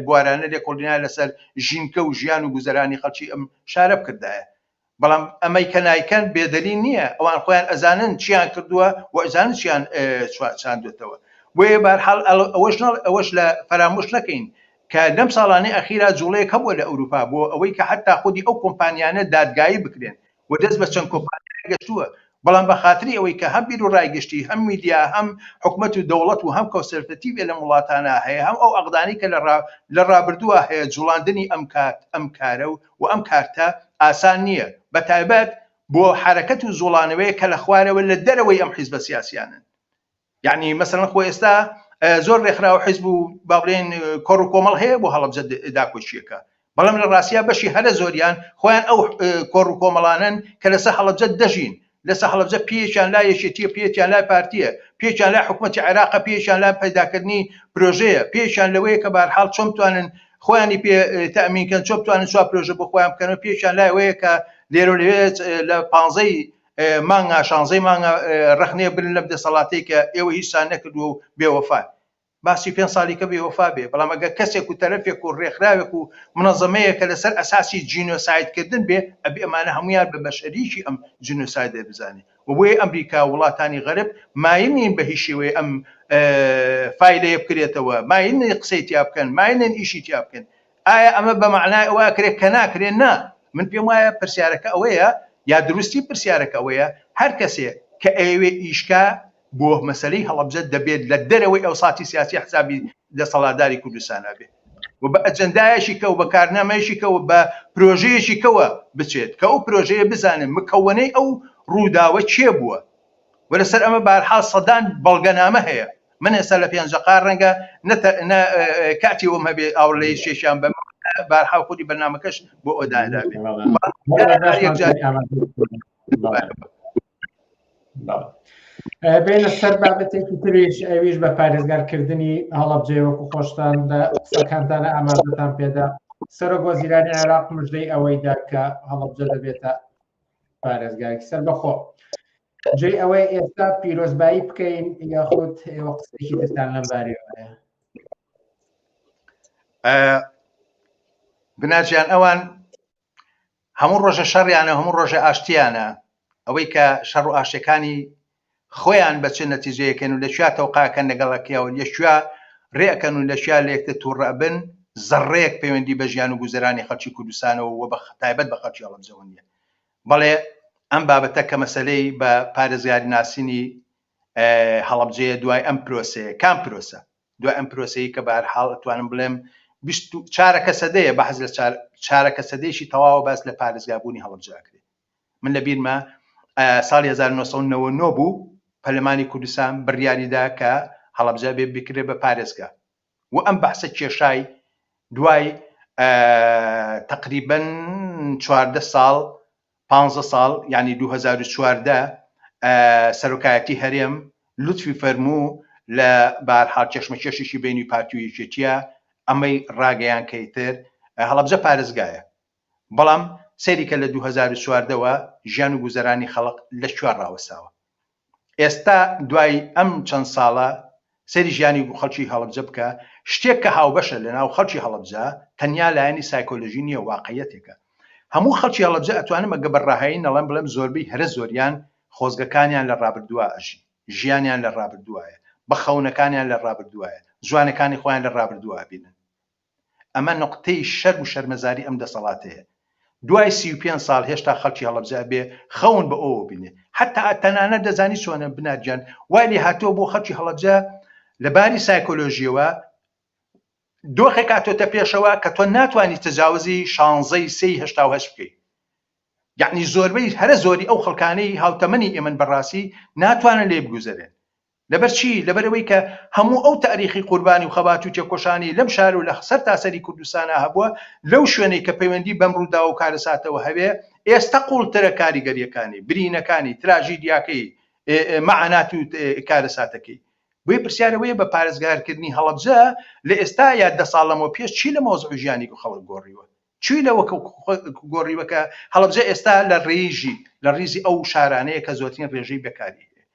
بوارانە لێکۆڵینە لەسەر ژینکە و ژیان و گوزەرانی خەڵکی ئەم شارە بکردایە بەڵام ئەمەی کە نایکەن بێدەلیل نییە ئەوان خۆیان ئەزانن چیان کردووە و ئەزانن چیان چاندوێتەوە بۆیە بارحاڵ ئەوەش ئەوەش لە فەرامۆش نەکەین کە لەم ساڵانەی ئەخیرا جوڵەیەک هەبووە لە ئەوروپا بۆ ئەوەی کە حتا خودی ئەو کۆمپانیانە دادگایی بکرێن و دەست بە چەند کۆمپانیایەک گەشتووە، بەڵام بە خاتری ئەوەی کە هەم بیروڕای گشتی، هەم میدیا، هەم حکومەت و دەوڵەت و هەم conservative لەم وڵاتانە هەیە، هەم ئەو عەقدانەی کە لە لە ڕابردووە هەیە، جوڵاندنی ئەم کات ئەم کارە و ئەم کارتە ئاسان نییە، بە تایبەت بۆ حەرەکەت و جوڵانەوەیەک کە لە خوارەوە لە دەرەوەی ئەم حیزبە سیاسیانەن. یعنی مەسەلەن خۆ ئێستا زۆر ڕێکخراو حیزب و با بڵێن کۆڕ و کۆمەڵ هەیە بۆ هەڵەبجە داکۆکیەکە بەڵام لە ڕاستیا بەشی هەرە زۆریان خۆیان ئەو کۆڕ و کۆمەڵانن کە لەسەر هەڵەبجە دەژین لەسەر هەڵەبجە پێیان لا یەکێتیە پێیان لای پارتیە پێیان لای حکوومەتی عێراقە پێیان لای پەیداکردنی پرۆژەیە پێیان لەوەیە کە بارحاڵ چۆن بتوانن خۆیانی پێ تەمین کەن چۆن بتوانن چوار پرۆژە بۆ خۆیان بکەن و پێیان لای ئەوەیە کە لێرە لەوێ لە پانزەی مانگا شانزەی مانگا ڕەخنەیە بگرن لەم دەسەڵاتەی کە ئێوە هیچتان نەکردووە و بێوەفان. با 35 ساڵی کە بێوەفا بێ، بەڵام ئەگەر کەسێک و تەرەفێک و ڕێکخراوێک و منەزەمەیەک کە لەسەر ئەساسی جینۆسایدکردن بێ، ئەبێ ئەمانە هەموویان بە بەشەریکی ئەم جینۆسایدە بزانێ و بۆیە ئەمریکا و وڵاتانی غەرب مایل نین بە هیچ شێوەیە ئەم فایلەیە بکرێتەوە، مایل نین قسەی تیا بکەن، مایل نین ئیشی تیا بکەن. ئایا ئەمە بە مەعنای ئەوە ئەکرێت کە ناکرێت؟ نا، من پێم وایە پرسیارەکە ئەوەیە یا دروستی پرسیارەکە ئەوەیە هەر کەسێ کە ئەیەوێ ئیشکا بۆ مەسەلەی هەڵەبجە دەبێت لە دەرەوەی ئەوساتی سیاسی حسابی دەسەڵاتداری کوردستان ئەبێ و بە ئەجەندایەکی کە و بە کارنامەیەکی کە و بە پرۆژەیەکی کەوە بچێت کە ئەو پرۆژەیە بزانن مکەوەنەی ئەو ڕووداوە کێ بووە و لەسەر ئەمە بارحاڵ سەدان بەڵگەنامە هەیە من ئێستا لە پێنجەقار ڕەنگە نە کاتی ئەوم هەبێ ئاوڕ لە یەکێکیان بەم بارحاڵ خودی بەرنامەکەش بۆ ئەو دانرابێ بێنە سەر بابەتێکی تریش ئەویش بە پارێزگارکردنی هەڵەبجەی وەکو خۆشتان لە قسەکانتانە ئاماژەتان پێدا سەرۆک وەزیرانی عێراق مژدەی ئەوەیدا کە هەڵەبجە دەبێتە پارێزگایەکی سەربەخۆ جێی ئەوەی ئێستا پیرۆزبایی بکەین یاخود ئێوە قسەیەکی ترتان لەم بارەیەوە هەیە؟ بناجیان ئەوان هەموو ڕۆژە شەڕیانە هەموو ڕۆژە ئاشتیانە ئەوەی کە شەڕ و ئاشتەکانی خۆیان بە چ نەتیجەیەکەن و لە کوێ تەوقاکەن لەگەڵەکەیا و لە کوێ ڕێ ئەکەن و لە کوێ لە یەکتر تووڕە ئەبن زەڕڕەیەک پەیوەندی بە ژیان و گوزەرانی خەڵکی کوردستانەوە و بە تایبەت بە خەڵکی هەڵەبجەوە نییە. بەڵێ ئەم بابەتە کە مەسەلەی بە پارێزگاری ناسینی هەڵەبجەیە دوای ئەم پرۆسەیە، کام پرۆسە؟ دوای ئەم پرۆسەی کە بە هەرحاڵ ئەتوانم بڵێم بیست و چارەکە سەدەیە بەحس لە چارەکە سەدەیەکی تەواوە باس لە پارێزگابوونی هەڵەبجە ئەکرێ. من لە بیرمە ساڵی 1999 بوو پەرلەمانی کوردستان بڕیاریدا کە هەڵەبجە بێ بکرێ بە پارێزگا و ئەم بەحسە کێشای دوای تقریبا 14 ساڵ 15 ساڵ یعنی 2014 سەرۆکایەتی هەرێم لوتفی فەرموو لە بارحاڵ کێشمەکێشێکی بینی پارتی و یەکێتیە ئەمەی ڕاگەیان کە ئیتر هەڵەبجە پارێزگایە بەڵام سەیری کە لە 2014 وە ژیان و گوزەرانی خەڵق لە کوێ ڕاوەستاوە ئێستا دوای ئەم چەند ساڵە سەیری ژیانی خەڵکی هەڵەبجە بکە شتێک کە هاوبەشە لە ناو خەڵکی هەڵەبجە تەنیا لایەنی سایکۆلۆژی نییە واقعیەتێکە هەموو خەڵکی هەڵەبجە ئەتوانم ئەگە بە ڕەهایی نەڵێم بڵێم زۆربەی هەرە زۆریان خۆزگەکانیان لە ڕابردووە ئەژین ژیانیان لە ڕابردووایە بە خەونەکانیان لە ڕابردووایە جوانەکانی خۆیان لە ڕابردووە ئەبینن ئەمە نوقتەی شەرم و شەرمەزاری ئەم دەسەڵاتەیە. دوای 35 ساڵ هێشتا خەڵکی هەڵەبجە ئەبێ خەون بە ئەوەوە بینێ. حەتا تەنانەت دەزانی چۆنە بنار گیان وای لێ هاتووە بۆ خەڵکی هەڵەبجە لە باری سایکۆلۆژیەوە دۆخێک هاتۆتە پێشەوە کە تۆ ناتوانی تەجاوزی شانزەی سێی 88 بکەی. یەعنی زۆربەی هەرە زۆری ئەو خەڵکانەی هاوتەمەنی ئێمەن بەڕاستی ناتوانن لێی بگوزەرێن. لەبەر چی؟ لەبەر ئەوەی کە هەموو ئەو تاریخی قوربانی و خەبات و تێکۆشانەی لەم شار و لە سەرتاسەری کوردستانا هەبووە، لەو شوێنەی کە پەیوەندی بەم ڕووداو و کارەساتەوە هەبێ، ئێستە قووڵترە کاریگەرییەکانی، برینەکانی، تراژیدیاکەی، مەعانات و کارەساتەکەی. بۆیە پرسیار ئەوەیە بە پارێزگارکردنی هەڵەبجە لە ئێستا یا دە ساڵ لەمەوە پێش چی لە مەوزوعی ژیانی خەڵک گۆڕیوە؟ چی لەوە گۆڕیوە کە هەڵەبجە ئێستا لە ڕێژی لە ڕیزی ئەو شارانەیە کە زۆرترین ڕێژەی بێکاری هەیە.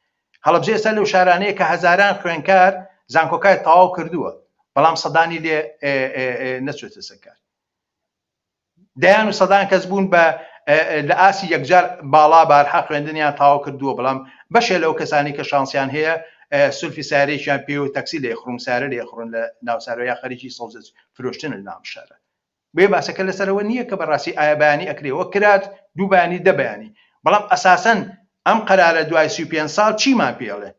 هەڵەبجە ئێستا لەو شارانەیە کە هەزاران خوێنکار زانکۆکای تەواو کردووە بەڵام سەدانی لێ نەچێتە سەر کار. دەیان و سەدان کەس بوون بە لە ئاسی یەکجار باڵا بارحا خوێندنیان تەواو کردووە بەڵام بەشێ لەو کەسانی کە شانسیان هەیە سولفی سارێکیان پێ و تەکسی لێ خڕون سارە لێ خڕون لە ناوسارە یا خەریکی سەوزە فرۆشتن لە ناو شارە. بۆیە باسەکە لەسەرەوە نییە کە بەڕاستی ئایا بەیانی ئەکرێ وەک کرات دوو بەیانی دە بەیانی بەڵام ئەساسەن ئەم قەرارە دوای 35 ساڵ چیمان پێ ئەڵێ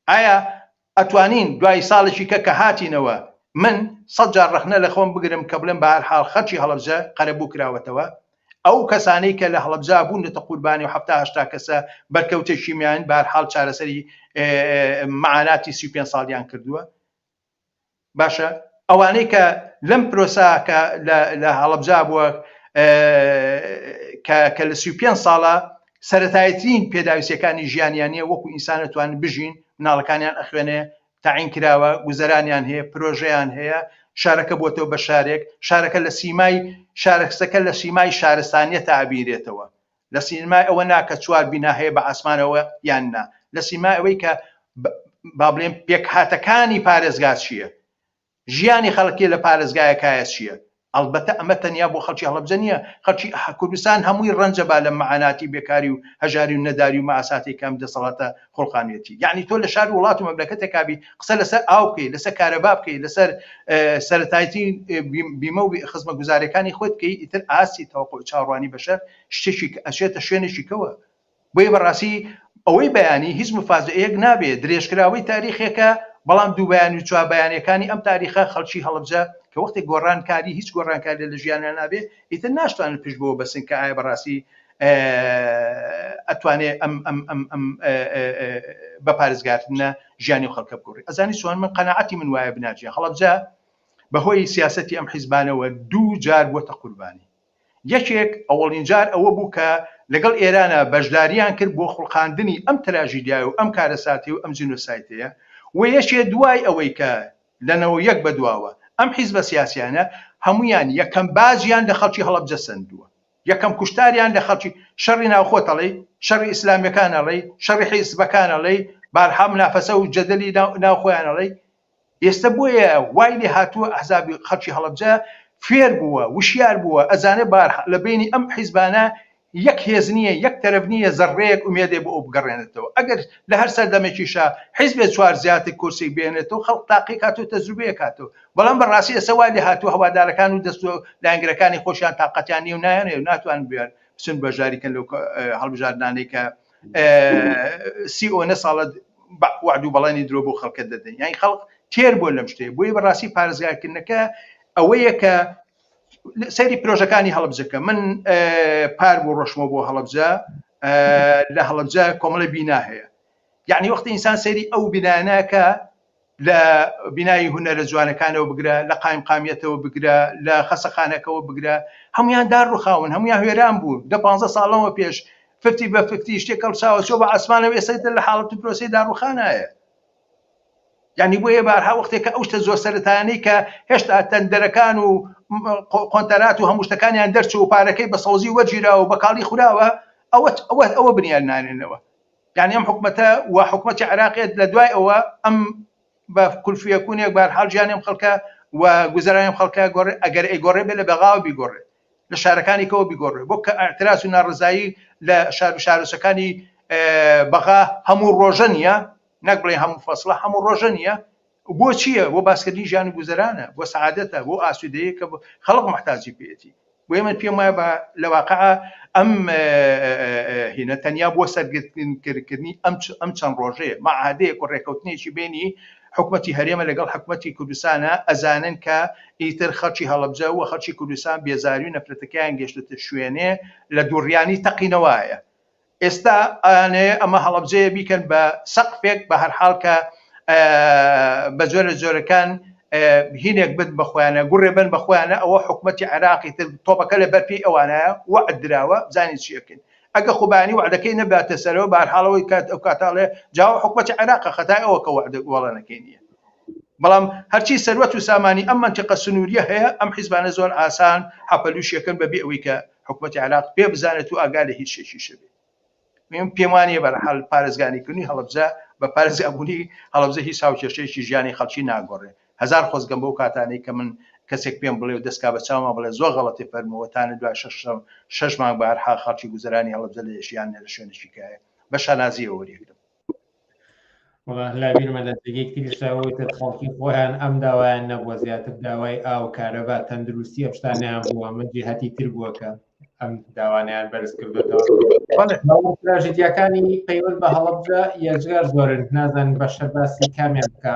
ئایا ئەتوانین دوای ساڵێکی کە کە هاتینەوە من سەد جار ڕەخنە لە خۆم بگرم کە بڵێم بە هەر حاڵ خەڵکی هەڵەبجە قەرەبوو کراوەتەوە ئەو کەسانەی کە لە هەڵەبجە بوونەتە قوربانی و 70 هەشتا کەسە بەرکەوتەی شیمیان بە هەر حاڵ چارەسەری مەعاناتی 35 ساڵیان کردووە باشە ئەوانەی کە لەم پرۆسا کە لە هەڵەبجا بووە کە لە 35 ساڵە سەتایترین پێداویستەکانی ژیانیان نیە وەکو ئینسان توان بژین مناڵەکانیان ئەخوێنێ تاعین کراوە گوزەرانیان هەیە پرۆژەیان هەیە شارەکە بۆتەوە بە شارێک شارەکە لە سیمای شارەکسەکە لە سیمای شارستانیە تا ئەبینرێتەوە لە سینەمای ئەوە نا کە چوار بینا هەیە بە ئاسمانەوە یان نا، لە سیمای ئەوەی کە با بڵێم پێکهاتەکانی پارێزگا چییە، ژیانی خەڵکی لە پارێزگایەکایە چییە. ئەڵبەتە ئەمە تەنیا بۆ خەڵکی هەڵەبجە نییە، خەڵکی کوردستان هەمووی ڕەنجە با لە مەعاناتی بێکاری و هەژاری و نەداری و مەئاساتی کە ئەم دەسەڵاتە خوڵقانویەتی. یەعنی تۆ لە شار و وڵات و مەملەکەتێکا بی قسە لەسەر ئاو بکەی، لەسەر کارەبا بکەی، لەسەر سەرەتایترین بیمە و خزمەتگوزاریەکانی خۆت بکەی، ئیتر ئاستی تەوەقوع چاوەڕوانی بەشەر شتێکی ئەچێتە شوێنێکی کەوە. بۆیە بەڕاستی ئەوەی بەیانی هیچ مفاجئەیەک نابێ، درێژکراوەی تاریخێکە، بەڵام دوو بەیانی و چوار بەیانیەکانی ئەم تاریخە خەڵکی هەڵەبجە کە وەختێک گۆڕانکاری هیچ گۆڕانکاری لە ژیانیان نابێ ئیتر ناشتوانن پشت بەوە بەسن کە ئایا بەڕاستی ئەتوانێ ئەم ئەم ئەم ئەم بە پارێزگارکردنە ژیانی و خەڵکە بگۆڕی ئەزانی چۆن من قەناعەتی من وایە بناجیە هەڵەبجە بەهۆی سیاسەتی ئەم حیزبانەوە دوو جار بووەتە قوربانی یەکێک ئەوەڵین جار ئەوە بوو کە لەگەڵ ئێرانە بەشداریان کرد بۆ خوڵقاندنی ئەم تراژیدیای و ئەم کارەساتی و ئەم جینۆسایتەیە و یەکێ دوای ئەوەی کە لە 91 بەدواوە ئەم حیزبە سیاسیانە هەمویان یەکەم باجیان لە خەڵکی هەڵەبجە سەندووە یەکەم کوشتاریان لە خەڵکی شەڕی ناوخۆت ئەڵێی، شەڕی ئیسلامیەکان ئەڵێی، شەڕی حیزبەکان ئەڵێی، بارها منافەسە و جەدەلی ناو خۆیان ئەڵێی. ئێستە بۆیە وای لێ هاتووە ئەحزابی خەڵکی هەڵەبجە فێر بووە، وشیار بووە، ئەزانێ بارها لە بەینی ئەم حیزبانە یەک هێز نییە، یەک تەرەف نییە زەڕڕەیەک ئومێدێ بۆ ئەو بگەڕێنێتەوە. ئەگەر لە هەر سەردەمێکیشا حیزبێ چوار زیاتر کورسی بێنێتەوە، خەڵک تاقی کاتەوە، تەجروبەیە کاتەوە. بەڵام بە ڕاستی ئێستا وای لێ هاتووە هەوادارەکان و دەست و لایەنگرەکانی خۆشیان تاقەتیان نییە و نایانەوێ و ناتوانن بێن بچن بەشداری کەن لەو هەڵبژاردنانەی کە سی ئۆنە ساڵە وەعد و بەڵێنی درۆ بۆ خەڵکە دەدەن. یانی خەڵک تێر بووە لەم شتەیە. بۆیە بە ڕاستی پارێزگارکردنەکە ئەوەیە کە سەیری پرۆژەکانی هەڵەبجەکە من پار بوو ڕۆشمەوە بۆ هەڵەبجە لە هەڵەبجە کۆمەڵی بینا هەیە یعنی وەختی ئینسان سەیری ئەو بینانەکە لە بینای هونەرە جوانەکانەوە بگرە لە قایمقامیەتەوە بگرە لە خەسەخانەکەوە بگرە هەمویان دار ڕوخاون هەمویان وێران بوون دە پ ساڵەوە پێش ففتی بە ففتی شتێک کەڵچاوە چۆ بە ئاسمانەوە ئێستا لە حاڵەت و پرۆسەی داڕوخانایە یعنی بۆیە بارها وەختێک کە ئەو شتە زۆر سەرەتایانەی کە هێشتا تەندەرەکان و قۆنتەرات و هەموو شتەکانیان دەرچوو و پارەکەی بە سەوزی وەرگیراوە و بە کاڵی خوراوە ئەوە ئەوە ئەوە بنیان نانێنەوە یعنی ئەم حکومەتە و حکومەتی عێراقیت لە دوای ئەوە ئەم بە کولفیەکونێک بارحاڵ ژیانی ئەم خەڵکە و گوزەرانی ئەم خەڵکە گۆڕێ ئەگەر ئەیگۆڕێ بێ لە بەغاوە بیگۆڕێ لە شارەکانی کەوە بیگۆڕێ بۆ کە ئاعتراز و ناڕزایی لە شار و شارۆچەکانی بەغا هەموو ڕۆژە نییە نەک بڵێ هەموو فەسڵە هەموو ڕۆژە نییە بۆ چییە بۆ باسکردنی ژیان و گوزەرانە بۆ سەعادەتە بۆ ئاسوودەیە کە خەڵک محتاجی پێیەتی بۆیە من پێم وایە بە لە واقع ئەم هینە تەنیا بۆ سەرگرتنکردنی ئەم ئەم چەند ڕۆژەیە مەعادەیەک و ڕێکەوتنێکی بینی حکومەتی هەرێمە لەگەڵ حکومەتی کوردستانە ئەزانن کە ئیتر خەڵکی هەڵەبجە و خەڵکی کوردستان بێزاری و نەفرەتەکەیان گەشتۆتە شوێنێ لە دووڕیانی تەقینەوەیە. ئێستا ئەیانەوێ ئەمە هەڵەبجەیە بیکەن بە سەقفێک بە هەرحاڵ کە بە جۆرە جۆرەکان هینێک بن بە خۆیانە گوڕێ بن بە خۆیانە ئەوە حکوومەتی عێراقی تر تۆپەکە لە بەرپی ئەوانە وەعد دراوە بزانین چیەکەین ئەگە خوبانی وعدەکەی نەباتە سەرەوە بارحاڵەوەی کات ئەو کاتاڵێ جاوە حکوومەتی عێراق خەتای ئەوە کە وعدە وەڵێنەکەی نییە بەڵام هەرچی سەروەت و سامانی ئەم منتیقە سنووریە هەیە ئەم حیزبانە زۆر ئاسان حەپەلوشیەکەن بەبێ ئەوەی کە حکومەتی عێراق پێ بزانێت و ئاگا لە هیچ شتێکیش بێت. من پێم وانییە بەرحاڵ پارێزگاریکردنی هەڵەبجە بە پارێزگابوونی هەڵەبجە هیچ هاوکێشەیەکی ژیانی خەڵکی ناگۆڕێ. هەزار خۆزگەم بەو کاتانەی کە من کەسێک پێم بڵێ و دەست کا بە چاوما بڵێ زۆر غەڵەتی فەرمووە تانە دوای شەش شەش مانگ بەهەرحاڵ خەڵکی گوزەرانی هەڵەبجە لە ژیان لە شوێنێکی کایە بە شانازییەوە وەریەگرم. وەڵا لابیرمە لە جێگەی تریشدا وتت خەڵکی خۆیان ئەم داوایان نەبووە زیاتر داوای ئاو کارەبا تەندروستی ئەم شتانەیان بووە ئەمە جیهەتی تر بووە کە ئەم داوانیان بەرز کردێتەوە تراژیدیاکانی پەیوەند بە هەڵەبجە یەجگار زۆرن نازانن بەشەر باسی کامیان بکە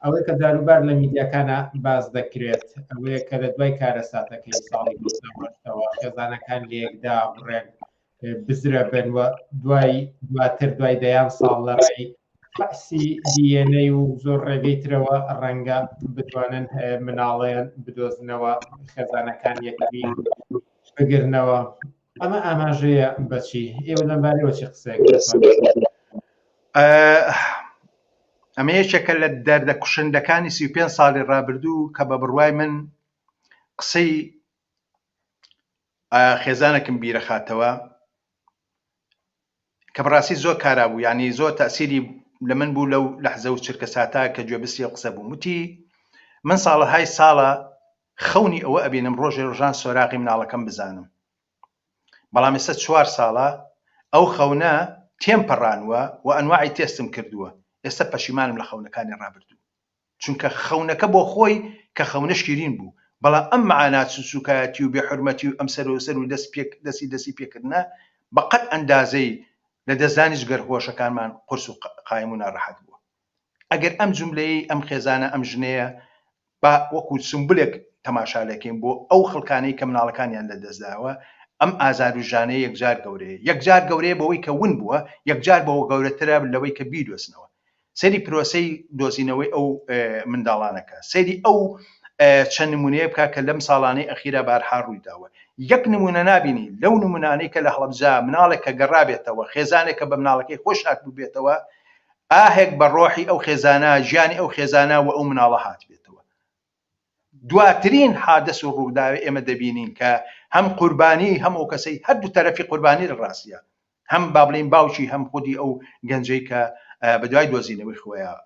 ئەوەی کە جاروبار لە میدیاکانە باس دەکرێت ئەوەیە کە لە دوای کارەساتەکەی ساڵی 1970ەوە خێزانەکان لەیەکدا بڕێن بزرە بن و دوای دواتر دوای دەیان ساڵ لە ڕێی فەحسی DNA و زۆر ڕێگەی ترەوە ڕەنگە بتوانن مناڵیان بدۆزنەوە خێزانەکان یەکتری بگرنەوە ئەمە ئاماژەیە بەچی ئێوە لەمبارەوە چی قسەیەک ئەمە یەکێکە لە دەردە کوشندەکانی 35 ساڵی ڕابردوو کە بە بڕوای من قسەی خێزانێکم بیرەخاتەوە کە بەڕاستی زۆر کارا بوو یعنی زۆر تەسیری لە من بوو لەو لەحزە و چرکە ساتە کە گوێبستی ئەو قسە بووم وتی من ساڵەهای ساڵە خەونی ئەوە ئەبینم ڕۆژێ ڕۆژان سۆراغی مناڵەکەم بزانم بەڵام ئێستا چوار ساڵە ئەو خەونە تێم پەڕانوە و ئەنواعی تێستم کردووە ئێستا پەشیمانم لە خەونەکانی ڕابردوو چونکە خەونەکە بۆ خۆی کە خەونە شیرین بوو، بەڵام ئەم مەعانات و سوکایەتی و بێ حورمەتی و ئەم سەرو سەر و دەست پێ دەستی دەستی پێکردنە بە قەد ئەندازەی لە دەستدانی جگەرگۆشەکانمان قورس و قایم و ناڕەحەت بووە. ئەگەر ئەم جوملەیەی ئەم خێزانە ئەم ژنەیە با وەکو سومبلێک تەماشا لێکەین بۆ ئەو خەڵکانەی کە مناڵەکانیان لە دەستداوە ئەم ئازار و ژانەیە یەکجار گەورەیە یەکجار گەورەیە بەوەی کە ون بووە یەکجار بەوە گەورەترە لەوەی کە بیدۆزنەوە سەیری پرۆسەی دۆزینەوەی ئەو منداڵانە کە، سەیری ئەو چەند نمونەیە بکە کە لەم ساڵانەی ئەخیرا بارها ڕوویداوە. یەک نمونە نابینی لەو نمونانەی کە لە هەڵەبجە مناڵێک کە گەڕابێتەوە، خێزانێک کە بە مناڵەکەی خۆی شاد بووبێتەوە، ئاهێک بە ڕۆحی ئەو خێزانە، ژیانی ئەو خێزانە و ئەو مناڵە هاتبێتەوە. دواترین حادس و ڕووداوێ ئێمە دەبینین کە هەم قوربانی هەم ئەو کەسەی هەردوو تەرەفی قوربانی لە ڕاستیە هەم با بڵێین باوکی هەم خودی ئەو گەنجەی کە بەدوای دۆزینەوەی خۆیان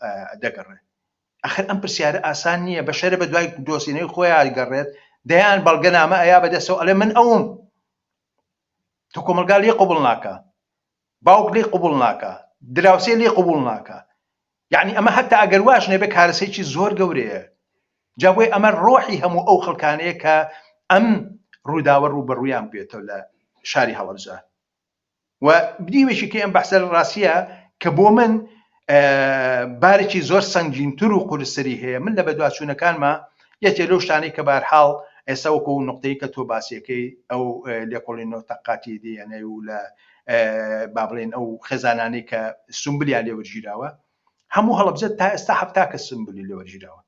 دەگەڕێت ئەخر ئەم پرسیارە ئاسان نییە بەشەرە بە دوای دۆزینەوەی خۆیان گەڕێت دەیان بەڵگەنامە ئەیا بەدەستەوە ئەڵێ من ئەوم تۆ کۆمەلگا لێ قوبڵ ناکە باوک لێی قبوڵ ناکا دراوسێ لێی قبوڵ ناکا یعنی ئەمە هەتا ئەگەر واش نەبێ کارەسێکی زۆر گەورەیە جا بۆیە ئەمە ڕۆحی هەموو ئەو خەڵکانەیە کە ئەم ڕووداوە ڕووبەڕوویان بێتەوە لە شاری هەڵەبجە و دیوێکی کە ئەم بەحسە لە ڕاستیە کە بۆ من بارێکی زۆر سەنگینتر و قورستری هەیە من لە بەدواچوونەکانما یەکێ لەو شتانەی کە بارحاڵ ئێستا وەکو نقطەی کە تۆ باسیەکەی ئەو لێکۆڵینەوە تەقاتی دیەنەی و لە با بڵێن ئەو خێزانانەی کە سمبلیان لێوەرگیراوە هەموو هەڵەبجە تا ئێستا هەفتا کە سمبلی لێوەرگیراوە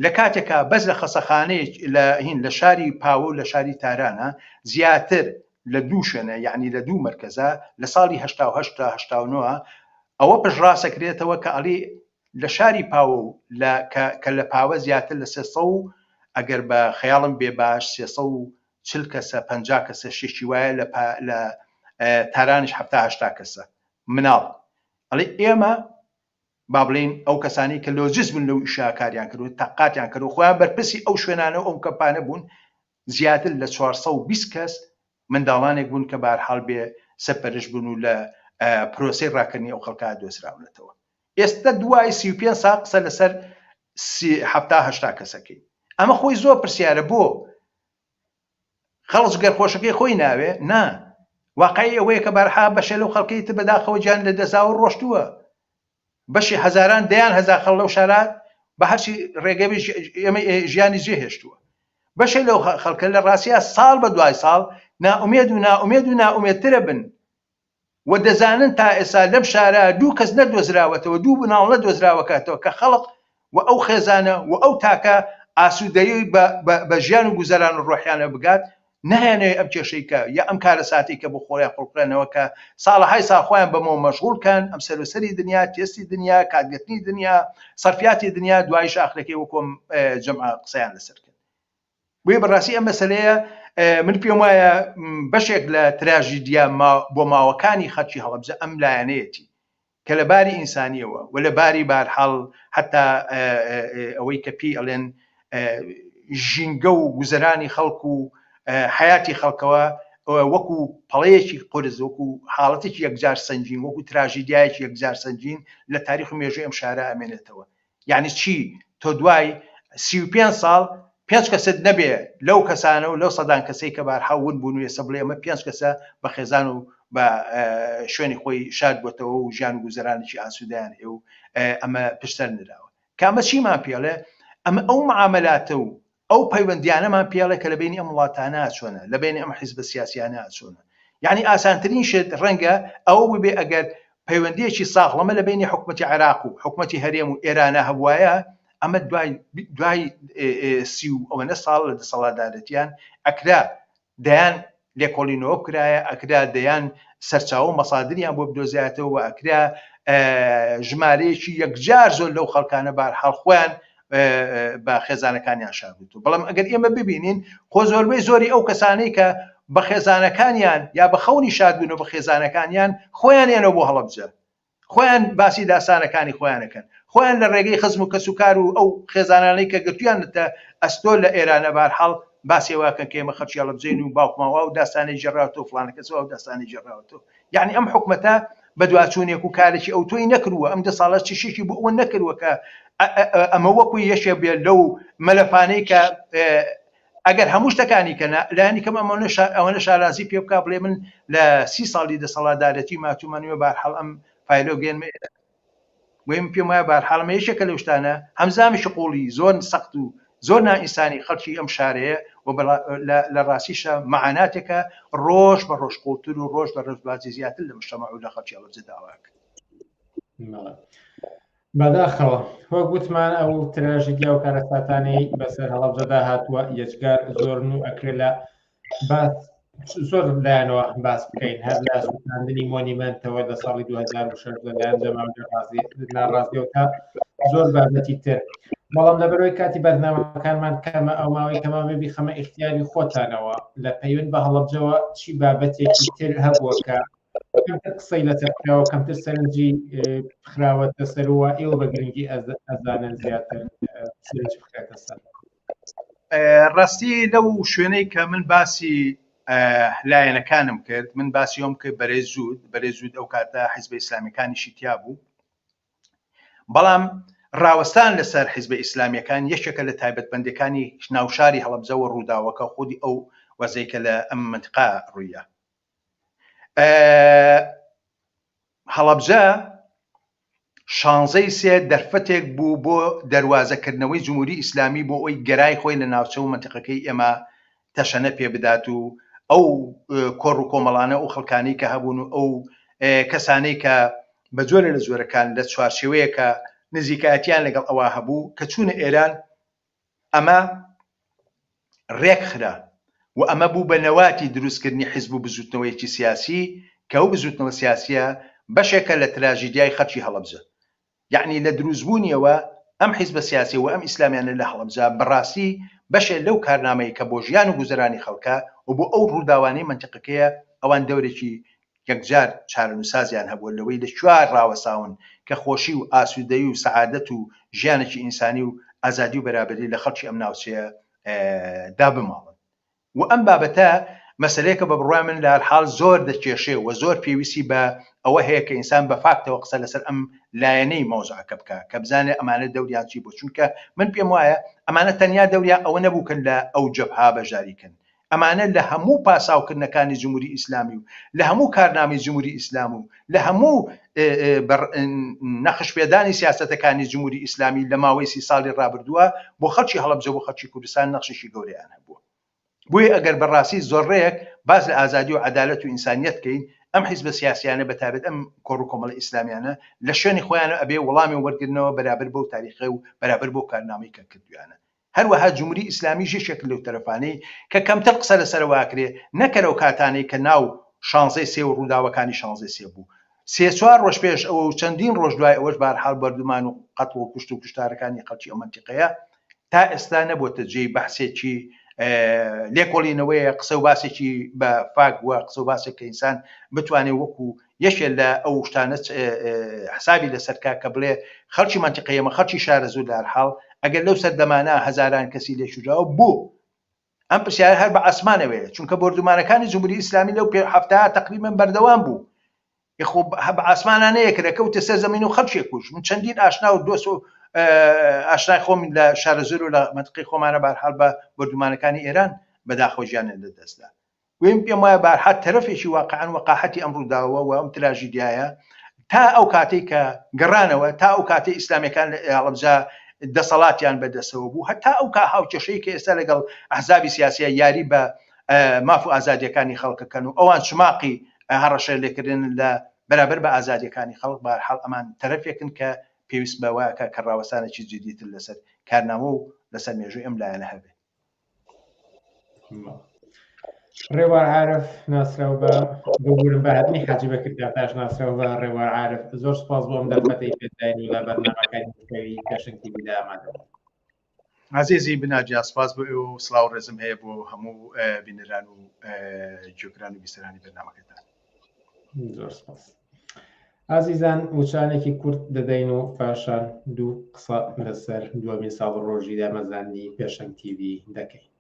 لە کاتێکا بەس لە خەسەخانەیەک لە هین لە شاری پاوە و لە شاری تارانە زیاتر لە دوو شوێنە یعنی لە دوو مرکزە لە ساڵی 88 تا 89 ئەوە پشتڕاستەکرێتەوە کە ئەڵی لە شاری پاوە و لە کە کە لە پاوە زیاتر لە 300 و ئەگەر بە خەیاڵم بێ باش 340 کەسە 50 کەسە شتێکی وایە لە پا لە تارانیش 70 80 کەسە مناڵ ئەڵێ ئێمە با بڵێین ئەو کەسانەی کە لۆجیست بوون لەو ئیشە کاریان کرد و تەقاتیان کرد و خۆیان بەرپرسی ئەو شوێنانە و ئەو کەمپانە بوون زیاتر لە 420 کەس منداڵانێک بوون کە بەهەرحاڵ بێ سەرپەرشت بوون و لە پرۆسەی ڕاکردنی ئەو خەڵکە دۆزراونەتەوە. ئێستا دوای 35 ساڵ قسە لەسەر 70 80 کەسەکەی. ئەمە خۆی زۆر پرسیارە بۆ خەڵک جگەرخۆشەکەی خۆی ناوێ؟ نا. واقعی ئەوەیە کە بەرحا بەشێ لەو خەڵکەی تر بەداخەوە گیان لەدەستداوە ڕۆشتووە. بەشی هەزاران دەیان هەزار خەڵک لەو شارە. بە هەرچی ڕێگەی ئێمە ژیانی جێهێشتووە. بەشێ لەو خەڵکە لە ڕاستیا ساڵ بە دوای ساڵ نائومێد و نائومێد و نائومێدترە بن و دەزانن تا ئێستا لەم شارە دوو کەس نەدۆزراوەتەوە، دوو مناڵ نەدۆزراوەکەتەوە کە خەڵق و ئەو خێزانە و ئەو تاکە ئاسوودەیی بە ژیان و گوزەران و ڕۆحیانە بگات، نایانەوێت ئەم کێشەی کە یا ئەم کارەساتەی کە بۆ خۆیان خوڵقێنەوە کە ساڵەهای ساڵ خۆیان بەمەوە مەشغوڵ کەن، ئەم سەروسەری دنیا، تێستی دنیا، کاتگرتنی دنیا، سەرفیاتی دنیا، دواییش ئاخرەکەی وەکو ئەم جەمعە قسەیان لەسەر کرد. بۆیە بەڕاستی ئەم مەسەلەیە من پێم وایە بەشێک لە تراژیدیا بۆ ماوەکانی خەڵکی هەڵەبجە ئەم لایەنەیەتی کە لە باری ئینسانیەوە و لە باری بارحاڵ حتا ئەوەی کە پێی ئەڵێن ژینگە و گوزەرانی خەڵک و حیاتی خەڵکەوە وەکو پەڵەیەکی قورس وەکو حاڵەتێکی یەکجار سەنگین وەکو تراژیدیایەکی یەکجار سەنگین لە تاریخ و مێژووی ئەم شارە ئەمێنێتەوە یعنی چی تۆ دوای 35 ساڵ پێنج کەست نەبێ لەو کەسانە و لەو سەدان کەسەی کە بارحاڵ ون بوون و ئێستا بڵێ ئەمە پێنج کەسە بە خێزان و بە شوێنی خۆی شاد بۆتەوە و ژیان و گوزەرانێکی ئاسوودەیان هەیە و ئەمە پشتسەر نراوە کە ئەمە چیمان پێڵێ ئەمە ئەو معاملاتە و ئەو پەیوەندیانەمان پێڵێ کە لە بینی ئەم وڵاتانە چۆنە لە بینی ئەم حیزبە سیاسیانە چۆنە یعنی ئاسانترین شت ڕەنگە ئەوە ببێ ئەگەر پەیوەندیەکی ساغڵەمە لە بینی حکومەتی عێراق و حکومەتی هەرێم و ئێرانە هەبوایە ئەمە دوای دوای سی و ئەوەنە ساڵ لە دەسەڵاتدارێتیان ئەکرا دەیان لێکۆڵینەوە بکرایە ئەکرا دەیان سەرچاوە و مەسادریان بۆ بدۆزایەتەوە و ئەکرا ژمارەیەکی یەکجار زۆر لەو خەڵکانە بارحاڵ خۆیان بە خێزانەکانیان شاردوتەوە بەڵام ئەگەر ئێمە ببینین خۆ زۆربەی زۆری ئەو کەسانەی کە بە خێزانەکانیان یا بە خەونی شادبوون و بە خێزانەکانیان خۆیان ێنەوە بۆ هەڵەبجە خۆیان باسی داستانەکانی خۆیان ئەکەن، خۆیان لە ڕێگەی خزم و کەسوکار و ئەو خێزانانەی کە گرتویانەتە ئەستۆ لە ئێرانە بەهەرحاڵ باسی ئەوە ئەکەن کە ئێمە خەڵکی هەڵەبجەین و باوکمان وا و داستانەی گێڕاوەتەوە فڵانە کەس وا و داستانەی گێڕاوەتەوە. یەعنی ئەم حکومەتە بەدواچوونێک و کارێکی ئەوتۆی نەکردووە، ئەم دە ساڵە چشێکی بۆ ئەوە نەکردووە کە ئەمە وەکو یەکێ بێت لەو مەلەفانەی کە ئەگەر هەموو شتەکانی کە نا، لایەنی کەم ئەوەنە شانازی پێ بکا بڵێ من لە سی ساڵی دەسەڵاتدارێتی ماتوومە نیوە بەهەرحاڵ ئەم فایلە گەیەنمە ئێرە. بۆیە من پێم وایە بەهەرحاڵ ئەمە یەکێکە لەو شتانە هەم زامێکی قووڵی زۆر سەخت و زۆر نائینسانی خەڵکی ئەم شارەیە و لە ڕاستیشا مەعاناتێکە ڕۆژ بە ڕۆژ قووڵتر و ڕۆژ بە ڕۆژ باجی زیاتر لە مجتەمەع و لە خەڵکی هەڵەبجە داوا ئەکات. بەداخەوە وەک وتمان ئەو تراژیدیا و کارەساتانەی بەسەر هەڵەبجەدا هاتووە یەجگار زۆرن و ئەکرێ لە باس زۆر لایەنەوە باس بکەین هەر لە سووتاندنی مۆنیمەنتەوە لە ساڵی 2006 لەلایەن جەماوەری ڕازی ناڕازیەوە تا زۆر بابەتی تر بەڵام لەبەرەوەی کاتی بەرنامەکانمان کەمە ئەو ماوەی کەما بێ بیخەمە ئیختیاری خۆتانەوە لە پەیوەند بە هەڵەبجەوە چی بابەتێکی تر هەبووە کە کەمتر قسەی لەسەر کراوە کەمتر سەرنجی خراوەتە سەروە ئێوە بە گرنگی ئەزانن زیاتر سەرنج بخرێتە سەر. ڕاستی لەو شوێنەی کە من باسی لایەنەکانم کرد من باسی ئەوم کرد بەرەی زوود بەرەی زوود ئەو کاتە حیزبە ئیسلامیەکانیشی تیا بوو بەڵام ڕاوەستان لەسەر حیزبە ئیسلامیەکان یەکێکە لە تایبەتمەندەکانی ناوشاری هەڵەبجەوە ڕووداوەکە خودی ئەو وەزەی کە لە ئەم منتقا ڕوویە هەڵەبجە شانزەی سێ دەرفەتێک بوو بۆ دەروازەکردنەوەی جمهوری ئیسلامی بۆ ئەوی گەرای خۆی لە ناوچە و مەنتیقەکەی ئێمە تەشەنە پێ بدات و ئەو کۆڕ و کۆمەڵانە و خەڵکانی کە هەبوون و ئەو کەسانەی کە بە جۆرە لە جۆرەکان لە چوارچێوەیەکە نزیکایەتیان لەگەڵ ئەوە هەبوو کە چوونە ئێران ئەمە ڕێکخرا و ئەمە بوو بە نەواتی دروستکردنی حیزب و بزووتنەوەیەکی سیاسی کە ئەو بزووتنەوە سیاسییە بەشێکە لە تراژیدیای خەڵکی هەڵەبجە. یەعنی لە دروستبوونیەوە ئەم حیزبە سیاسیە و ئەم ئیسلامیانە لە هەڵەبجە بەڕاستی بەشێ لەو کارنامەی کە بۆ ژیان و گوزەرانی خەڵکە و بۆ ئەو ڕووداوانەی مەنتیقەکەیە ئەوان دەورێکی یەکجار چارەنووسسازیان هەبووە لەوەی لە کوێ ڕاوەستاون کە خۆشی و ئاسوودەیی و سەعادەت و ژیانێکی ئینسانی و ئازادی و بەرابەری لە خەڵکی ئەم ناوچەیە دا بماڵن و ئەم بابەتە مەسەلەیەکە بە بڕوای من لە هەرحاڵ زۆر دەکێشێ و زۆر پێویستی بە ئەوە هەیە کە ئینسان بە فاکتەوە قسە لەسەر ئەم لایەنەی مەوزوعەکە بکا کە بزانێ ئەمانە دەوریان چی بوو چونکە من پێم وایە ئەمانە تەنیا دەوریان ئەوە نەبوو کە لە ئەو جەبهە بەشداری کەن. ئەمانە لە هەموو پاساوکردنەکانی جمهوری ئیسلامی و لە هەموو کارنامەی جمهوری ئیسلام و لە هەموو نەخش پێدانی سیاسەتەکانی جمهوری ئیسلامی لە ماوەی سی ساڵی ڕابردووە بۆ خەڵکی هەڵەبجە بۆ خەڵکی کوردستان نەخشێکی گەورەیان هەبووە. بۆیە ئەگەر بە ڕاستی زۆرڕێک باس لە ئازادی و عەدالەت و ئینسانیەت کەین ئەم حیزبە سیاسیانە بە تایبەت ئەم کۆڕ و کۆمەڵە ئیسلامیانە لە شوێنی خۆیانەوە ئەبێ وەڵامی وەرگرنەوە بەرابەر بەو تاریخە و بەرابەر بەو کارنامەی کە کردویانە. هەروەها جمهوری ئیسلامیش یەکێکە لەو تەرەفانەی کە کەمتر قسە لەسەرەوە ئەکرێ نەک هەر ئەو کاتانەی کە ناو شانزەی سێ و ڕووداوەکانی شانزەی سێ بوو سێ چوار ڕۆژ پێش ئەوە و چەندین ڕۆژ دوای ئەوەش بەهەرحاڵ بۆردومان و قەتڵ و کوشت و کوشتارەکانی خەڵکی ئەو مەنتیقەیە تا ئێستا نەبۆتە جێی بەحسێکی لێکۆڵینەوەیە قسە و باسێکی بە فاک وە قسە و باسێک کە ئینسان بتوانێت وەکو یەکێ لە ئەو شتانە حسابی لەسەر کا کە بڵێ خەڵکی مەنتیقەی ئێمە خەڵکی شارەزوور لە هەرحاڵ ئەگەر لەو سەردەمانە هەزاران کەسی لێ کوژراوە بۆ؟ ئەم پرسیارە هەر بە ئاسمانەوەیە چونکە بۆردومانەکانی جمهوری ئیسلامی لەو پێ هەفتەیە تەقریبەن بەردەوام بوو خۆ بە ئاسمانە نەیەکرا کەوتە سەر زەمین و خەڵکێک کوشت من چەندین ئاشنا و دۆست و ئاشنای خۆم لە شارەزوور و لە مەنتیقەی خۆمانە بەهەرحاڵ بە بۆردومانەکانی ئێران بەداخەوە گیانیان لەدەستدا ویم پێم وایە بارحال تەرەفێکی واقعا وەقاحەتی ئەم ڕووداوە و ئەم تراژیدیایە تا ئەو کاتەی کە گەڕانەوە تا ئەو کاتەی ئیسلامیەکان لە هەڵەبجە دەسەڵاتیان بەدەستەوە بوو هەتا ئەو کا هاوکێشەی کە ئێستا لەگەڵ ئەحزابی سیاسیە یاری بە ماف و ئازادیەکانی خەڵکەکەن و ئەوان چماقی هەڕەشە لێکردن لە بەرابەر بە ئازادیەکانی خەڵک بارحاڵ ئەمان تەرەفێکن کە پێویست بەوەکە کە ڕاوەستانێکی جدیتر لەسەر کارنامە و لەسەر مێژووی ئەم لایەنە هەبێ. ڕێوار عارف ناسراو بە ببورن بە هاتنی حاجی بەکر داتاش ناسراو بە ڕێوار عارف زۆر سپاس بۆ ئەم دەرفەتەی پێداین و لە بەرنامەکانی دیکەوی پێشەنگ تیڤیدا ئامادە بوون. عزیزی بناجیا سپاس بۆ ئێوە و سڵاو ڕێزم هەیە بۆ هەموو بینەران و گوێگران و بیسەرانی بەرنامەکەتان. زۆر سپاس. ئازیزان وچانێکی کورت دەدەین و پاشان دوو قسە لەسەر دووەمین ساڵ ڕۆژی دامەزراندنی پێشەنگ تیڤی دەکەین.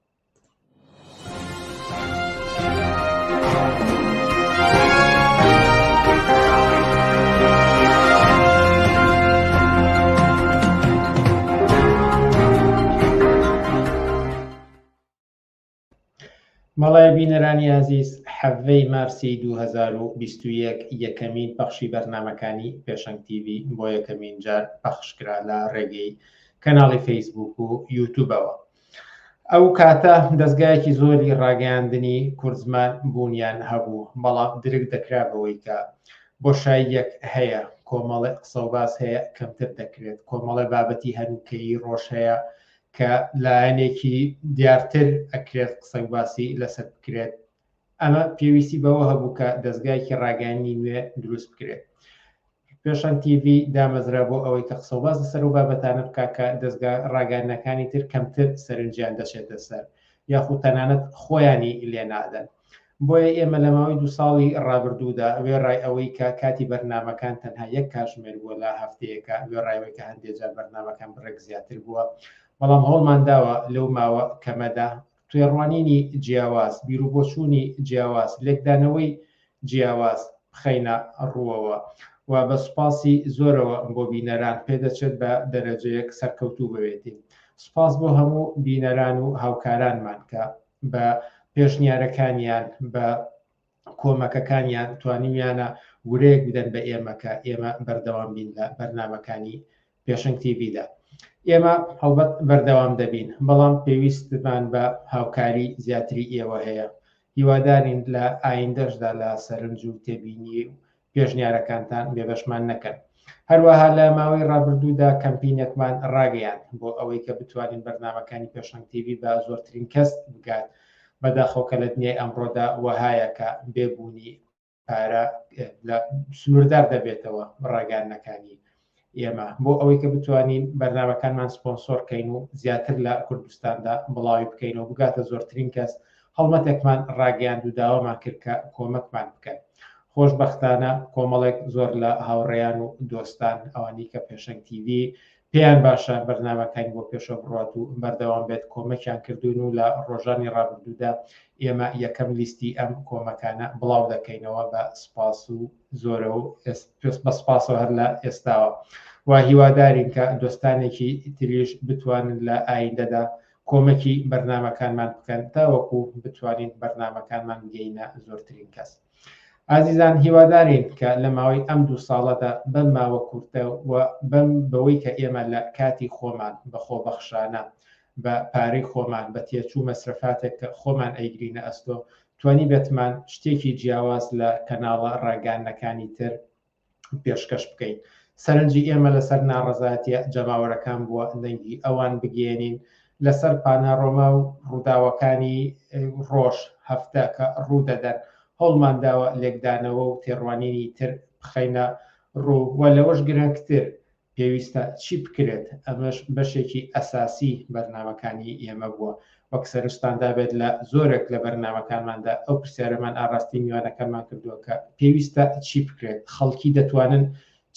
بەڵێ بینەرانی ئازیز حەڤەی مارسی 2021 یەکەمین پەخشی بەرنامەکانی پێشەنگ تیڤی بۆ یەکەمین جار پەخشکرا لە ڕێگەی کەناڵی فەیسبوک و یوتوبەوە ئەو کاتە دەستگایەکی زۆری ڕاگەیاندنی کوردزمان بوونیان هەبوو بەڵام درک دەکرا بەوەی کە بۆشاییەک هەیە کۆمەڵێ قسە و باس هەیە کەمتر دەکرێت کۆمەڵێ بابەتی هەنووکەیی ڕۆژ هەیە کە لایەنێکی دیارتر ئەکرێت قسە و باسی لەسەر بکرێت ئەمە پێویستی بەوە هەبوو کە دەستگایەکی ڕاگەیاندنی نوێ دروست بکرێت پێشەنگ تیڤی دامەزرا بۆ ئەوەی کە قسە و باس لەسەر و بابەتانە بکا کە دەستگا ڕاگەیاندنەکانی تر کەمتر سەرنجیان دەچێتە سەر یاخود تەنانەت خۆیانی لێ نادەن بۆیە ئێمە لە ماوەی دوو ساڵی ڕابردوودا وێڕای ئەوەی کە کاتی بەرنامەکان تەنها یەک کاژمێر بووە لە هەفتەیەکە وێڕای ئەوەی کە هەندێک جار بەرنامەکان بڕێک زیاتر بووە بەڵام هەوڵمان داوە لەو ماوە کەمەدا تێڕوانینی جیاواز، بیروبۆچوونی جیاواز، لێکدانەوەی جیاواز بخەینە ڕووەوە و بە سوپاسی زۆرەوە بۆ بینەران پێدەچێت بە دەرەجەیەک سەرکەوتوو بوێتین. سوپاس بۆ هەموو بینەران و هاوکارانمان کە بە پێشنیارەکانیان، بە کۆمەکەکانیان توانیویانە ورەیەک بدەن بە ئێمە کە ئێمە بەردەوام بین لە بەرنامەکانی پێشەنگ تیڤیدا. ئێمە هەڵبەت بەردەوام دەبین، بەڵام پێویستمان بە هاوکاری زیاتری ئێوە هەیە. هیوادارین لە ئایندەشدا لە سەرنج و تێبینی و پێشنیارەکانتان بێبەشمان نەکەن. هەروەها لە ماوەی ڕابردوودا کەمپینێکمان ڕاگەیاند بۆ ئەوەی کە بتوانین بەرنامەکانی پێشەنگ تیڤی بە زۆرترین کەس بگات، بەداخەوە کە لە دنیای ئەمڕۆدا وەهایە کە بێ بوونی پارە لە سنووردار دەبێتەوە ڕاگەیاندنەکانی ئێمە بۆ ئەوەی کە بتوانین بەرنامەکانمان سپۆنسۆر کەین و زیاتر لە کوردستاندا بڵاوی بکەین و بگاتە زۆرترین کەس هەڵمەتێکمان ڕاگەیاند و داوامان کرد کە کۆمەکمان بکەن خۆشبەختانە کۆمەڵێک زۆر لە هاوڕێیان و دۆستان ئەوانی کە پێشەنگ تیڤی پێیان باشە بەرنامەکانی بۆ پێشەوە بڕات و بەردەوام بێت کۆمەکیان کردوون و لە ڕۆژانی ڕابردوودا ئێمە یەکەم لیستی ئەم کۆمەکانە بڵاو دەکەینەوە بە سپاس و زۆرە و بە سپاسەوە هەر لە ئێستاوە و هیوادارین کە دۆستانێکی تریش بتوانن لە ئایندەدا کۆمەکی بەرنامەکانمان بکەن تاوەکو بتوانین بەرنامەکانمان بگەینە زۆرترین کەس. ئازیزان هیوادارین کە لە ماوەی ئەم دوو ساڵەدا بەم ماوە کورتە و بەم بەوەی کە ئێمە لە کاتی خۆمان بە خۆبەخشانە بە پارەی خۆمان بە تێچوو مەسرەفاتێک کە خۆمان ئەیگرینە ئەستۆ توانیبێتمان شتێکی جیاواز لە کەناڵە ڕاگەیاندنەکانی تر پێشکەش بکەین. سەرنجی ئێمە لەسەر ناڕەزایەتیە جەماوەرەکان بووە، دەنگی ئەوان بگەیەنین، لەسەر پانارۆما و ڕووداوەکانی ڕۆژ، هەفتە کە ڕوودەدەن، هەوڵمان داوە لێکدانەوە و تێڕوانینی تر بخەینە ڕوو و لەوەش گرنگتر پێویستە چی بکرێت، ئەمەش بەشێکی ئەساسی بەرنامەکانی ئێمە بووە، وەک سەرنجتان دابێت لە زۆرێک لە بەرنامەکانماندا ئەو پرسیارەمان ئاڕاستەی میوانەکانمان کردووە کە پێویستە چی بکرێت، خەڵکی دەتوانن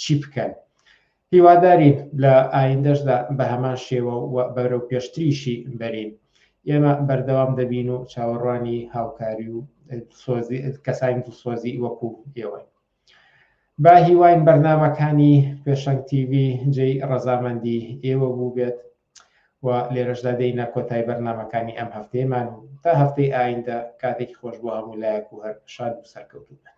چی بکەن. هیوادارین لە ئایندەشدا بە هەمان شێوە و بەرەو پێشتریشی بەرین. ئێمە بەردەوام دەبین و چاوەڕوانی هاوکاری و کەسانی دڵسۆزی وەکو ئێوەین. با هیواین بەرنامەکانی پێشەنگ تیڤی جێی ڕەزامەندی ئێوە بووبێت و لێرەشدا دێینە کۆتای بەرنامەکانی ئەم هەفتەیەمان و تا هەفتەی ئایندە کاتێکی خۆش بۆ هەموو لایەک و هەر شاد و سەرکەوتوو بن.